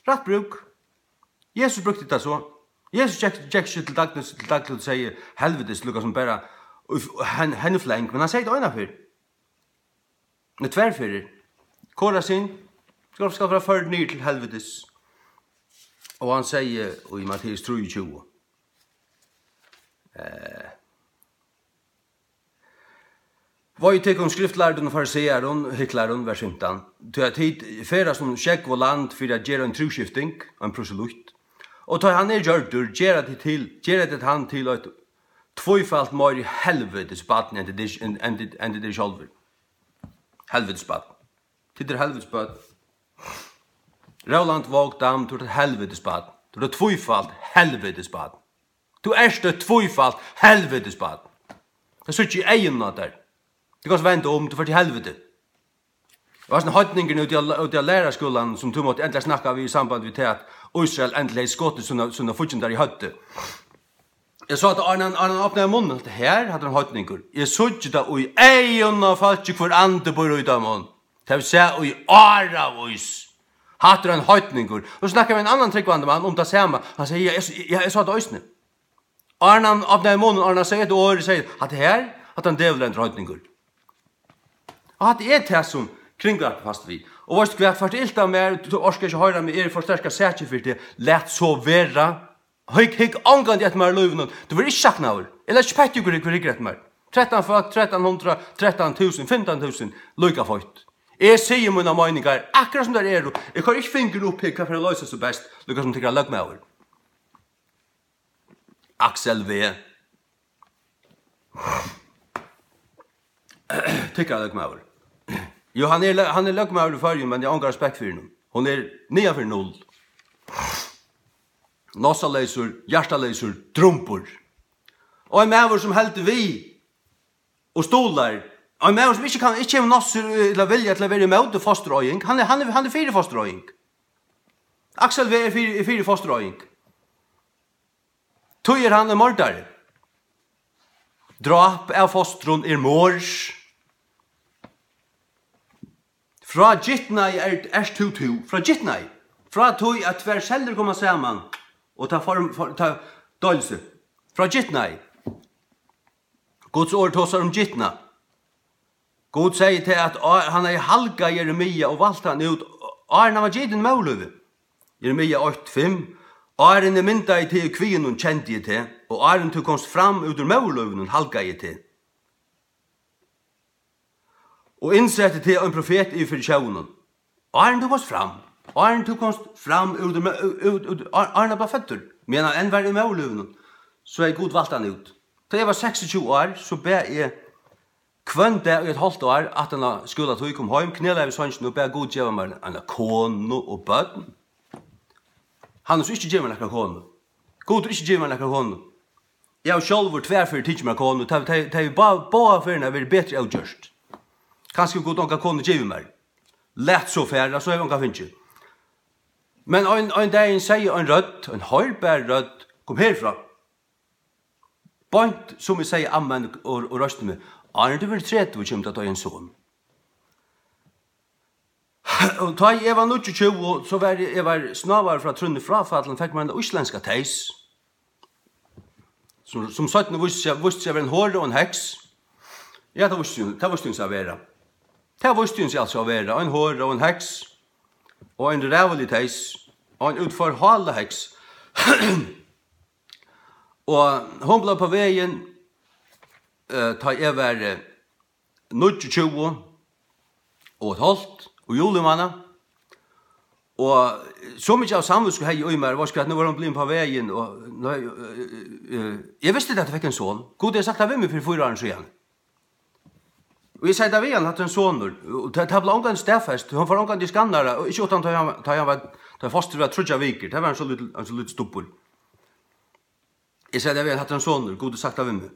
Rætt brúk. Jesus brúkti tað so. Jesus gekk, gekk ikki til dagligt, til dagligt og segði helvitis, líka sum bara, og f-, hen-, henni fleng, men hann segði tað eina ferð. Nei, tvær ferðir. Korasin skal, skal vera førd niður til helvitis. Og hann segði í Matteus trýogtjúgu, eh, Vei tykkum, skriftlærdum, farisearum, hyklarum, vers fimtan. Tí at tit ferðast um sjógv og land fyri at gera ein trúskifting, ein proselytt. Og tá hann er gjørdur, gera tit til, gera tit hann til eitt tvífalt meiri helvitis barn enn tit, enn tit, enn tit eru sjálvir. Helvitis barn. Tit eru helvitis børn. Róland Våg Dam, tú ert eitt helvitis barn. Tú ert eitt tvífalt helvitis barn. Tú ert eitt tvífalt helvitis barn. Tað síggi eg í eygunum á tær. Tú kanst venda um, tú fert til helviti. Og hasin heidningurin úti á, úti á læraraskúlanum, sum tú mátti endiliga snakka við í samband við tað, at Ísrael endiliga hevði skotið sínar, sínar fíggindar í høvdið. Eg sá tað, áðrenn hann, áðrenn hann opnaði munnin, at her, hatta er ein heidningur. Eg síggi tað í eygunum á fólki, hvør andi býr í teimum. Tað vil siga í áravís. Hatta er ein heidningur. Og so snakkaði eg við ein annan trúgvandi mann um tað sama. Hann segði, ja, eg, ja, eg sá tað eisini. Áðrenn hann opnaði munnin, áðrenn hann segði eitt orð, segði, hatta her, hatta er ein dævulsligur heidningur. Og hatta er tað, sum kringvarpið er fast við. Og veitst tú hvat, fært tú ilt av mær, tú orkar ikki hoyra meg, eg eri for sterkar sakir fyri teg, lat so vera. Hygg, hygg ongantíð eftir mær í lívinum, tú verður ikki saknaður. Eg leggi ikki petti í, hvør, hvør hyggur eftir mær. Trettan fólk, trettan hundrað, trettan túsund, fimtan túsund, líka feitt. Eg sigi mínar meiningar, akkurát sum tær eru. Eg koyri ikki fingur upp her, hvat fer at loysa seg best, líka sum tykkara løgmaður. Aksel V. Tykkara løgmaður. Jú, hann er lø-, hann er løgmaður í Føroyum, men eg havi ongan respekt fyri honum. Hon er niðan fyri null. Nossaleysur, hjartaleysur, drumbur. Og ein maður sum heldur við og stuðlar. Ein maður sum ikki kann, ikki hevur nossur, eh, ella vilja til at vera ímóti fosturoyðing. Hann er, hann er, hann er fyri fosturoyðing. Aksel V er fyri, er fyri fosturoyðing. Tí er hann ein mordari. Dráp av fostrum er morð. Frá gitnaði er, ert tú tú. Frá gitnaði. Frá tí at tvær cellir koma saman og tá form, for, tá deilist. Frá gitnaði. Guds orð tosar um gitna. Gud segði til at á-, hann hevði halgað Jeremia og valt hann út, áðrenn hann var gitin móðurlívi. Jeremia eitt fimm. Áðrenn eg myndaði teg í kviðinum, kendi eg teg, og áðrenn tú komst fram út úr móðurlívinum, halgaði eg teg. Og innsetti teg ein profet yvir fyri tjóðunum. Áðrenn tú komst fram, áðrenn tú komst fram út, út, út, út, á-, áðrenn hann var føddur, meðan hann enn var í móðurlívinum, so hevði Gud valt hann út. Tá eg var seksogtjúgu ár, so bað eg hvønn dag í eitt hálvt ár, aftan á skúlatíð, kom heim, knelaði við songina og bað Gud geva mær eina konu og børn. Hann hevur so ikki givið mær nakra konu. Gud hevur ikki givið mær nakra konu. Eg havi sjálvur tvær ferðir tikið mær konu, tað, tað, tað hevur bá-, báðar ferðirnar verið betri ógjørt. Kanska Gud onga konu givið mær. Lat so fara, so havi eg onga fingið. Men ein, ein dagin segði ein rødd, ein hoyrbar rødd, kom herfrá. Beint sum eg segði amen og, og reisti meg. Áðrenn tú verður tretivu, kemur tú at eiga ein son. Og tá eg var níggjuogtjúgu, so var eg, eg var snávari frá trúnni fráfallin, fekk mær eina íslendska teys, sum, sum seinni vísti seg, vísti seg at vera ein hora og ein heks. Ja, tað vísti, tað vísti hon seg at vera. Tað vísti hon seg altso at vera, ein hora og ein heks, og ein ræðulig teys, og ein útforhála heks. Og hon bleiv á vegin, eh, tá eg var, eh, níggjuogtjúgu og eitt hálvt í julimánað. Og so mikið av samvitsku hevði eg í mær, veitst hvat, nú var hon blivin á vegin, og, nei, eh, eh, eh, eg visti, at eg fekk ein son. Gud hevði sagt tað við meg fyri fýra árum síðan. Og eg segði tað við hann, hatta er ein sonur. Og tað, tað bleiv ongantíð staðfest. Hon fór ongantíð í skannara, og ikki uttan tá hann, tá hann var, tá fostur var tríggjar vikur. Tað var ein so lítil, ein so lítil stubbur. Eg segði tað við hann, hatta er ein sonur, Gud hevur sagt tað við meg.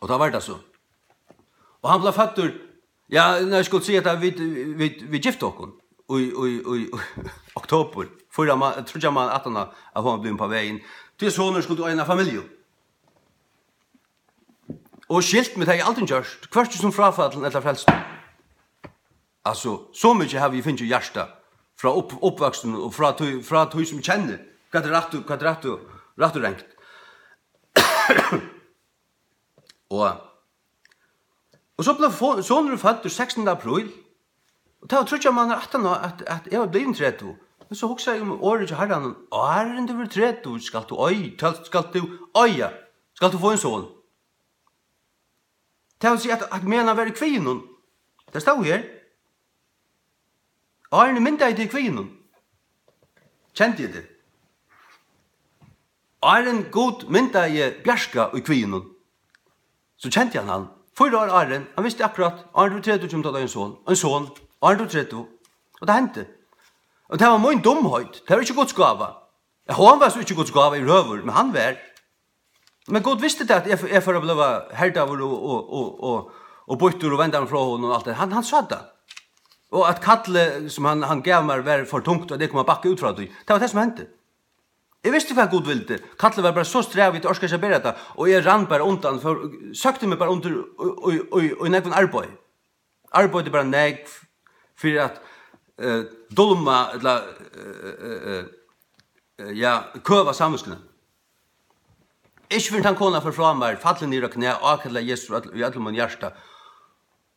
Og tá var tað so. Og hann bleiv føddur, ja, nei, eg skuldi siga at vit, vit, vit giftu okkum í, í, í, í oktobur. Fýra má-, tríggjar mánaðir aftan á, at hon var blivin á vegin. Tí sonur skuldi eina familju. Og skilt meg, tað hevði eg aldrin gjørt, hvørki sum fráfallin ella frelstur. Altso, so mikið havi eg fingið í hjarta frá upp-, uppvøkstrinum og frá tí, frá tí sum eg kenni, hvat er rætt og, hvat er rætt og, rætt og rangt. Og, og so bleiv fo-, sonurin føddur sekstanda apríl, og tað var tríggjar mánaðir aftan á, at, at eg var blivin tretivu. Men so hugsaði eg um orðið hjá Harranum, áðrenn tú verður tretivu, skalt tú ei-, skalt, skalt tú eiga, skalt tú fáa ein son. Tað vil siga, at, at meðan hann var í kviðinum, tað stóð her, áðrenn eg myndaði teg í kviðinum, kendi eg teg. Áðrenn Gud myndaði Bjarka í kviðinum, so kendi hann hann. Fýra ár áðrenn, hann visti akkurát, áðrenn tú er tretivu, kemur tú at eiga ein son. Ein son, áðrenn tú er tretivu. Og tað hendi. Og tað var mín dumheit. Tað var ikki Guds gáva. Ja, hon var so ikki Guds gáva yvirhøvur, men hann var. Men Gud visti tað, at eg, eg fór at bliva herdaður og, og, og, og, og býttur og vendaður frá honum og alt tað. Hann, hann sá tað. Og at kallið, sum hann, hann gav mær, var for tungt, og at eg kom at bakka út frá tí. Tað var tað, sum hendi. Eg visti, hvat Gud vildi. Kallið var bara so strævið, eg orkaði ikki at bera tað. Og eg rann bara undan, fór, søkti meg bara undir í, í, í, í nógvum arbeiði. Arbeiddi bara nógv fyri at, eh, dulma, ella, eh, eh, eh, eh, ja, køva samvitskuna. Ikki fyrr enn tann konan fór frá mær, fallin niður á knæ, ákallaði Jesus í øll-, í øllum mínum hjarta.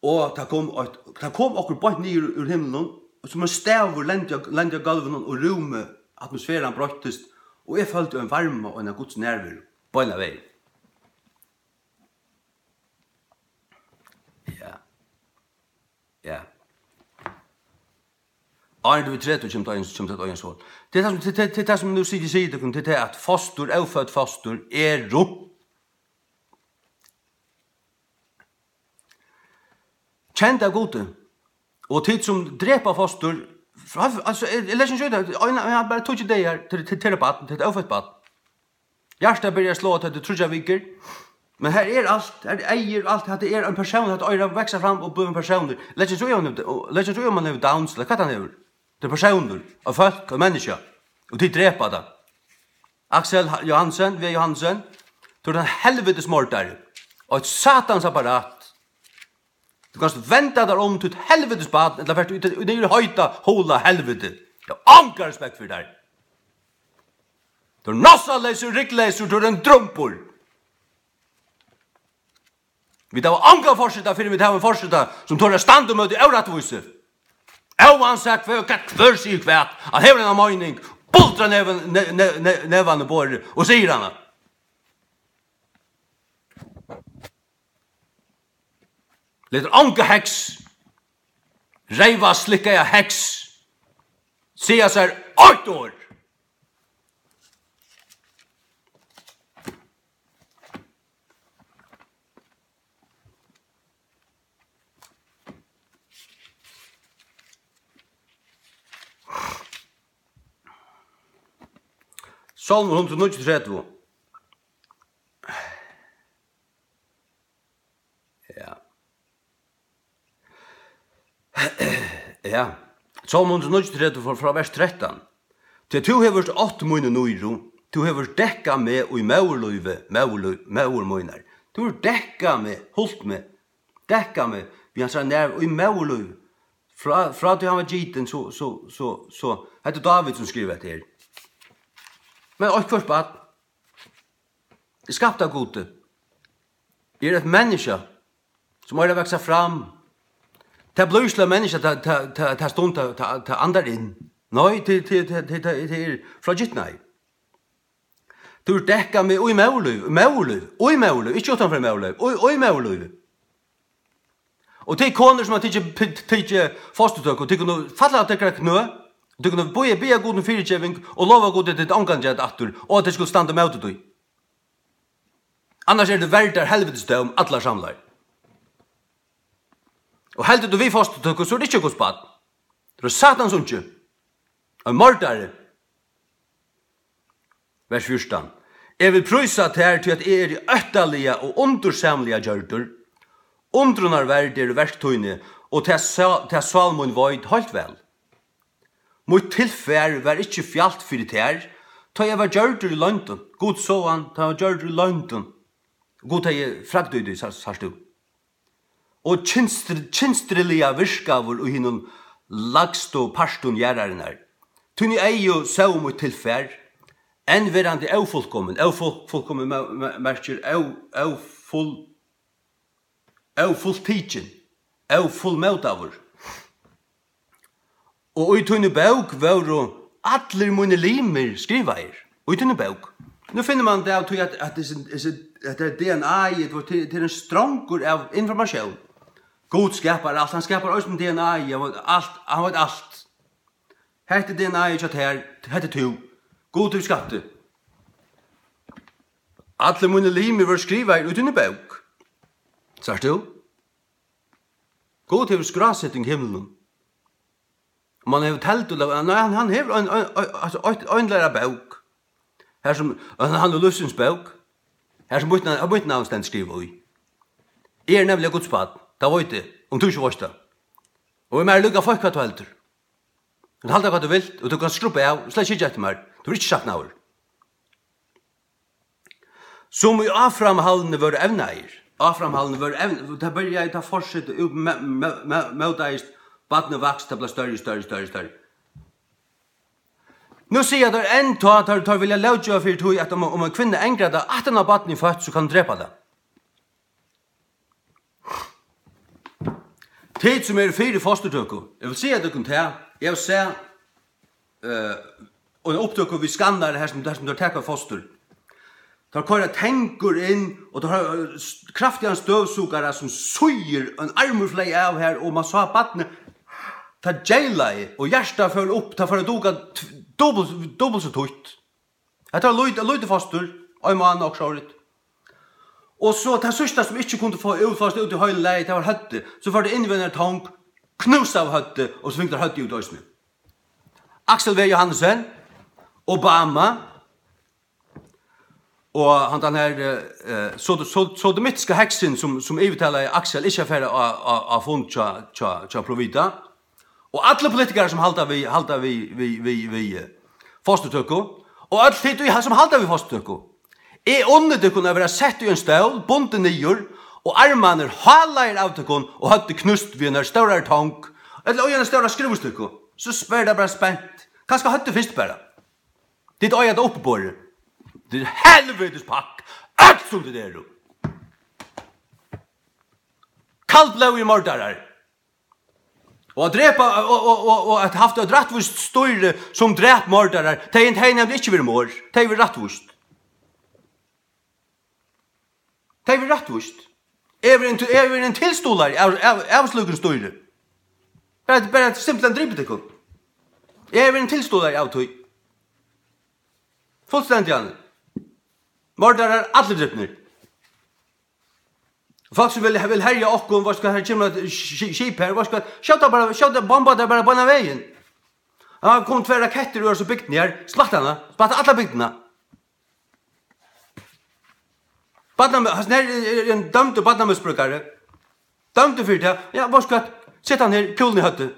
Og tað kom eitt, tað kom okkurt beint niður úr himlinum, sum ein stavur lendi á, lendi á gólvinum og rúmið, atmosferan broyttist, og eg føldi ein varma og eina Guds nærveru beinanvegin. Ja. Ja. Áðrenn tú ert tretivu, kemur tú ein, kemur tú at eiga ein son. Tað er tað sum, tað, tað, tað er tað sum nú sigi, sigi tykkum, tað er tað at fostur, ófødd fostur, eru kend av Gudi. Og tit sum drepa fostur, fra-, altso, eg, eg lesi ikki út av, ein, ein, bara tíggju dagar til, til, til barn, til eitt óføtt barn. Hjartað byrjar at sláa, tá tað er tríggjar vikur. Men her er alt, her er eygu, alt, hatta er ein persónur, hatta eigur at vaksa fram og blíva ein persónur. Legg ikki so í, um hann hevur, legg ikki so í, um hann hevur Downs, ella hvat hann hevur. Tað er persónur, og fólk, og menniskja. Og tit drepa tað. Aksel Ha-, Johansen, V. Johansen, tú ert ein helvitis mordari. Og eitt satans apparat. Tú kanst venda tær um, tú helvitis barn, ella fert tú út í, niður í heita hola helviti. Eg havi ongan respekt fyri tær. Tú ert nossaleysur, ryggleysur, tú ert ein drumbur. Vit hava ongan forseta, fyrr enn vit hava ein forseta, sum torir at standa ímóti órættvísi. Óansæð hvør, hvat hvør sigur hvat, hann hevur eina meining, buldrar nevan, ne-, ne-, ne-, nevan í borðið og sigur hana. Letur onga heks, reyva slikkaða heks, siga sær eitt orð. Sálmur hundrað og níggjuogtretivu. Ja. Ja. Sálm hundrað og níggjuogtretivu frá, frá vers trettan. Tí tú hevur átt míni nýru, tú hevur dekkað meg í móðurlívi, móðurlív, móður mínar. Tú hevur dekkað meg, hult meg, dekkað meg við hansara nærveru í móðurlívi. Frá, frá tí hann var gitin, so, so, so, so, hetta er Dávid, sum skrivar hetta her. Men eitt hvørt barn er skapt av Gudi. Eg eri eitt menniskja, sum eigur at vaksa fram. Tað blívur ikki til eitt menniskja, tað, tað, tað, tað stund, tað, tað, tað andar inn. Nei, tað, tað er frá gitnai. Tú ert dekkað meg í móðurlív, móðurlív, í móðurlív, ikki uttanfyri móðurlív, í, í móðurlívi. Og tit konur, sum hava tikið, p-, tikið fosturtøku, tit kunnu falla á tykkara knø, tit kunnu biðja, biðja Gud um fyrigeving og lova Gud, at tit ongantíð gera tað aftur, og at tit skulu standa ímóti tí. Annars eru tit verdar helvitis dóm, allar samlaðar. Og heldur tú við fosturtøku, so er tað ikki Guds barn. Tú ert Satans ungi. Ein mordari. Vers fjúrtan. Eg vil prísa tær, tí at eg eri óttaliga og undursamliga gjørdur. Undrunarverd eru verk tíni, og tað sa-, tað sál mín veit heilt væl. Mítt tilfar var ikki fjalt fyri tær, tá eg var gjørdur í loyndum. Gud sá hann, tá hann var gjørdur í loyndum. Gud hevði fragd í tí, sa-, sært tú. Og kynstr-, kynstriliga virkaður í hinum lægstu partum jarðarinnar. Tíni eygu sóu mítt tilfar, enn verandi ófullkomin. Ófull-, fullkomin me-, me-, merkir ó-, ófull-, ófulltikin, ófullmótaður. Og í tíni bók vóru allir mínir limir skrivaðir. Í tíni bók. Nú finnur mann tað av tí, at, at hesin, hesin, hetta D N A, tú veit, tað, tað er ein strongur av informatión. Gud skapar alt, hann skapar eisini D N A, hann veit alt, hann veit alt. Hetta er D N A hjá tær, hetta ert tú. Gud hevur skapt teg. Allir mínir limir vóru skrivaðir í tíni bók. Sært tú? Gud hevur skráseting í himlinum. Og mann hevur teldu, nei, hann, hann hevur ein, ein, ein, altso, eitt, ein lærara bók. Har sum, hann, hann er lívsins bók. Har sum mítt navn, mítt navn stendur skrivað í. Eg eri nemliga Guds barn, tað veit eg, um tú ikki veitst tað. Og eg mær líka fólk, hvat tú heldur. Tú kanst halda hvat tú vilt, og tú kanst skrubba av, slett ikki eftir mær. Tú verður ikki saknaður. Sum í áframhaldandi vóru evnaðir. Áframhaldandi vóru evn-, tað byrjaði, tað fortsetti, út me-, me-, me-, mótaðist, barnið vaks, tað bleiv størri, størri, størri, størri. Nú siga teir enn tá, teir, teir vilja lóggeva fyri tí, at um, um ein kvinna angrar tað, aftan á barnið er føtt, so kann hon drepa tað. Tit sum eru fyri fosturtøku, eg vil siga tykkum tað, eg havi sæð, eh, eina upptøku við skannara her sum, har sum teir taka fostur. Teir koyra tangur inn, og teir hava, eh, s-, kraftigan støvsugara sum sýgur ein armur fleyg av her, og mann sá barnið, tað geylaði, og hjartað fór upp, tað fór at duga tv-, dupult, dupult so títt. Hetta var lítið, lítið fostur, ein mánað, okkurt sovorðið. Og so tað síðsta, sum ikki kundi fáa út, fáast út í heila lagið, tað var høvdið. So fór tað inn við eina tong, knúst av høvdið, og so fingu teir høvdið út eisini. Aksel V. Johannesen, Obama, og hann, tann her, eh, eh, so, so, so, sodomitiska heksin, sum, sum yvirtalaði Aksel ikki at fara á, á, á fund hjá, hjá, hjá Provita. Og allir politikarar sum halda við, halda við, við, við, við, eh, fosturtøku, og øll tit, ið ha-, sum halda við fosturtøku, eg unni tykkum at vera sett í ein stól, bundin niður, og armarnir hálaðir av tykkum, og høvdið knúst við einari stórari tong, ella í eina stóra skrúvustykku, so verður tað bara spent. Kanska høvdið fyrst bara. Tit eiga tað uppiborið. Tit eru helvitis pakk, øll sum tit eru. Kaldblóðir mordarar. Og at drepa, og, og, og, og at havt eitt rættvíst stýri sum drap mordarar, tey, tey nevndu ikki verið morð, tey verið rættvíst. Tey verið rættvíst. Eg verið ein, eg verið ein tilstuðlari av, av, av slíkum stýri. Bara, bara simpelthen dripið tykkum. Eg verið ein tilstuðlari av tí. Fullstendigan. Mordarar allir dripnir. Fólk sum vil, vil herja okkum, veitst hvat, her kemur eitt ski-, skip her, veitst hvat, skjóta bara, skjóta, bomba tað bara beinan vegin. Hann kom tvær rakettir úr hesi bygdini her, splatt hana, splatt alla bygdina. Barnami-, hasin her er, er ein dømdur barnamisbrúkari. Dømdur fyri tað. Ja, veitst hvat, set hann her, kúlin í høvdið.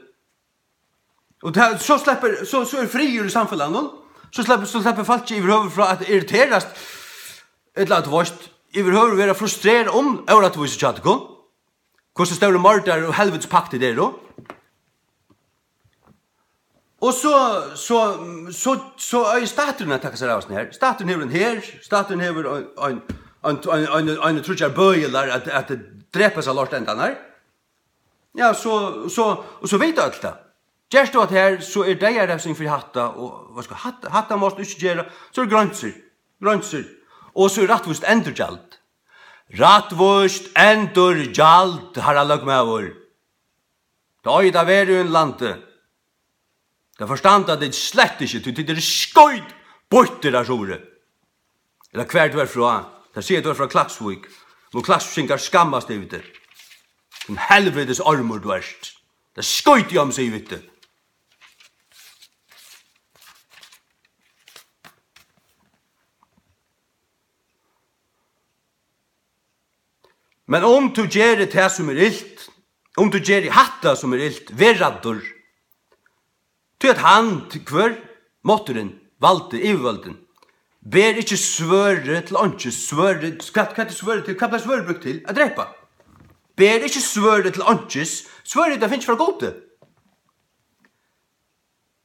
Og tað, so sleppur, so, so er friður í samfelagnum. So sleppur, so sleppur fólki yvirhøvur frá at irriterast, ella at, veitst, yvirhøvur vera frustrerað um órættvísi hjá tykkum. Hvussu stórir mordarar og helvitis pakk tit eru. Og so, so, so, so eigur staturin at taka sær av hesum her. Staturin hevur ein her, staturin hevur ein, ein, ein, ein, ein, ein tríggjar bøgilar at, at drepa hesar lortendarnar. Ja, so, so, og so vita øll tað. Gert tú hatta her, so er deyðarevsing fyri hatta, og, veitst hvat, hatta, hatta mást tú ikki gera, so er greinsur, greinsur. Og so er rættvíst endurgjald. Rættvíst endurgjald, harra løgmaður. Tað eigur at vera í einum landi. Tað forstanda tit slett ikki, tí tit eru skítbýttir av suðuri. Ella hvar tú ert frá. Tað siga, tú ert frá Klaksvík. Nú Klaksvíkingar skammast yvir teg. Ein helvitis ormur tú ert. Tað skíti eg um, sigi eg við teg. Men um tú gerir tað, sum er ilt, um tú gerir hatta, sum er ilt, ver ræddur. Tí at hann, hvør? Mátturin, valdið, yvirvøldin, ber ikki svørðið til einkis, svørðið, hvat, hvat er svørðið til? Hvat bleiv svørðið brúkt til? At drepa. Ber ikki svørðið til einkis, svørðið er fingið frá Gudi.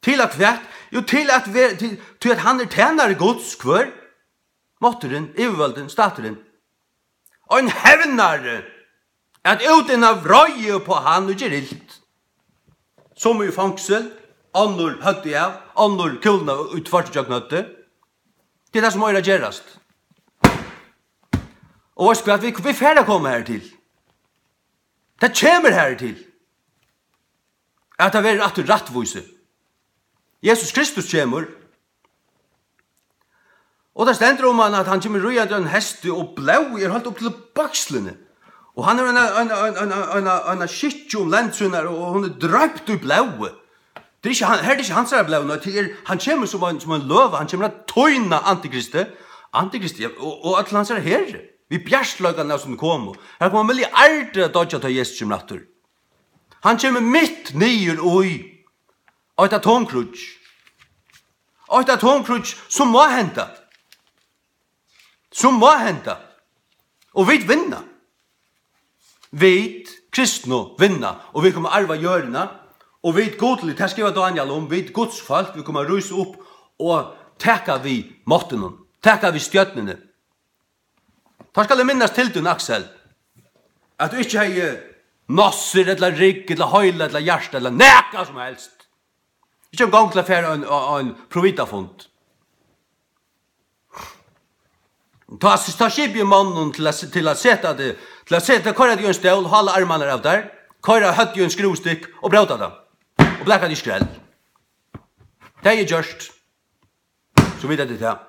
Til at hvat? Jú, til at ver-, til, tí at hann er tænari Guds, hvør? Mátturin, yvirvøldin, staturin. Ein hevnari, at útinna vreiði upp á hann, ið ger ilt. Sum í fongsul, onnur høvdið av, onnur kúluna í tvørtur gjøgnum høvdið. Tað er tað, sum eigur at gerast. Og veitst hvat, vit, vit fara at koma her til. Tað kemur her til. At tað verður aftur rættvísi. Jesus Kristus kemur. Og tað stendur um hann, at hann kemur ríðandi á einum hesti, og blóðið er heilt upp til bøkslini. Og hann hevur eina, eina, eina, eina, eina, eina skikkju um lend sínar, og hon er droypt í blóði. Tað er ikki hann, her er tað ikki hansara blóð, nei, tað er, hann kemur sum ein, sum ein løva, hann kemur at týna antikristi, antikristi, ja, og, og øll hansara heri, við bjartleikanum av sínum komu. Her koma milliardir at doyggja, tá Jesus kemur aftur. Hann kemur mitt niður í eitt atomkríggj. Eitt atomkríggj, sum má henda. Sum má henda. Og vit vinna. Vit kristnu vinna, og vit koma at arva jørðina, og vit gudlig, tað skrivar Daniel um, vit Guds fólk, vit koma at rísa upp og taka við máttinum, taka við stjørnuni. Tá skal eg minnast til tín, Aksel, at tú ikki hevði nossir, ella rygg, ella heila, ella hjarta, ella nakað sum helst. Ikki eingong til at fara á ein, á, á ein provitafund. Tá, tá skipi eg monnum til at, til at seta teg, til at seta, koyra teg í ein stól, hála armarnar av tær, koyra høvdið í ein skrúvustikk og bróta tað. Og blaka teg í skrell. Tað er gjørt. So vita tit tað.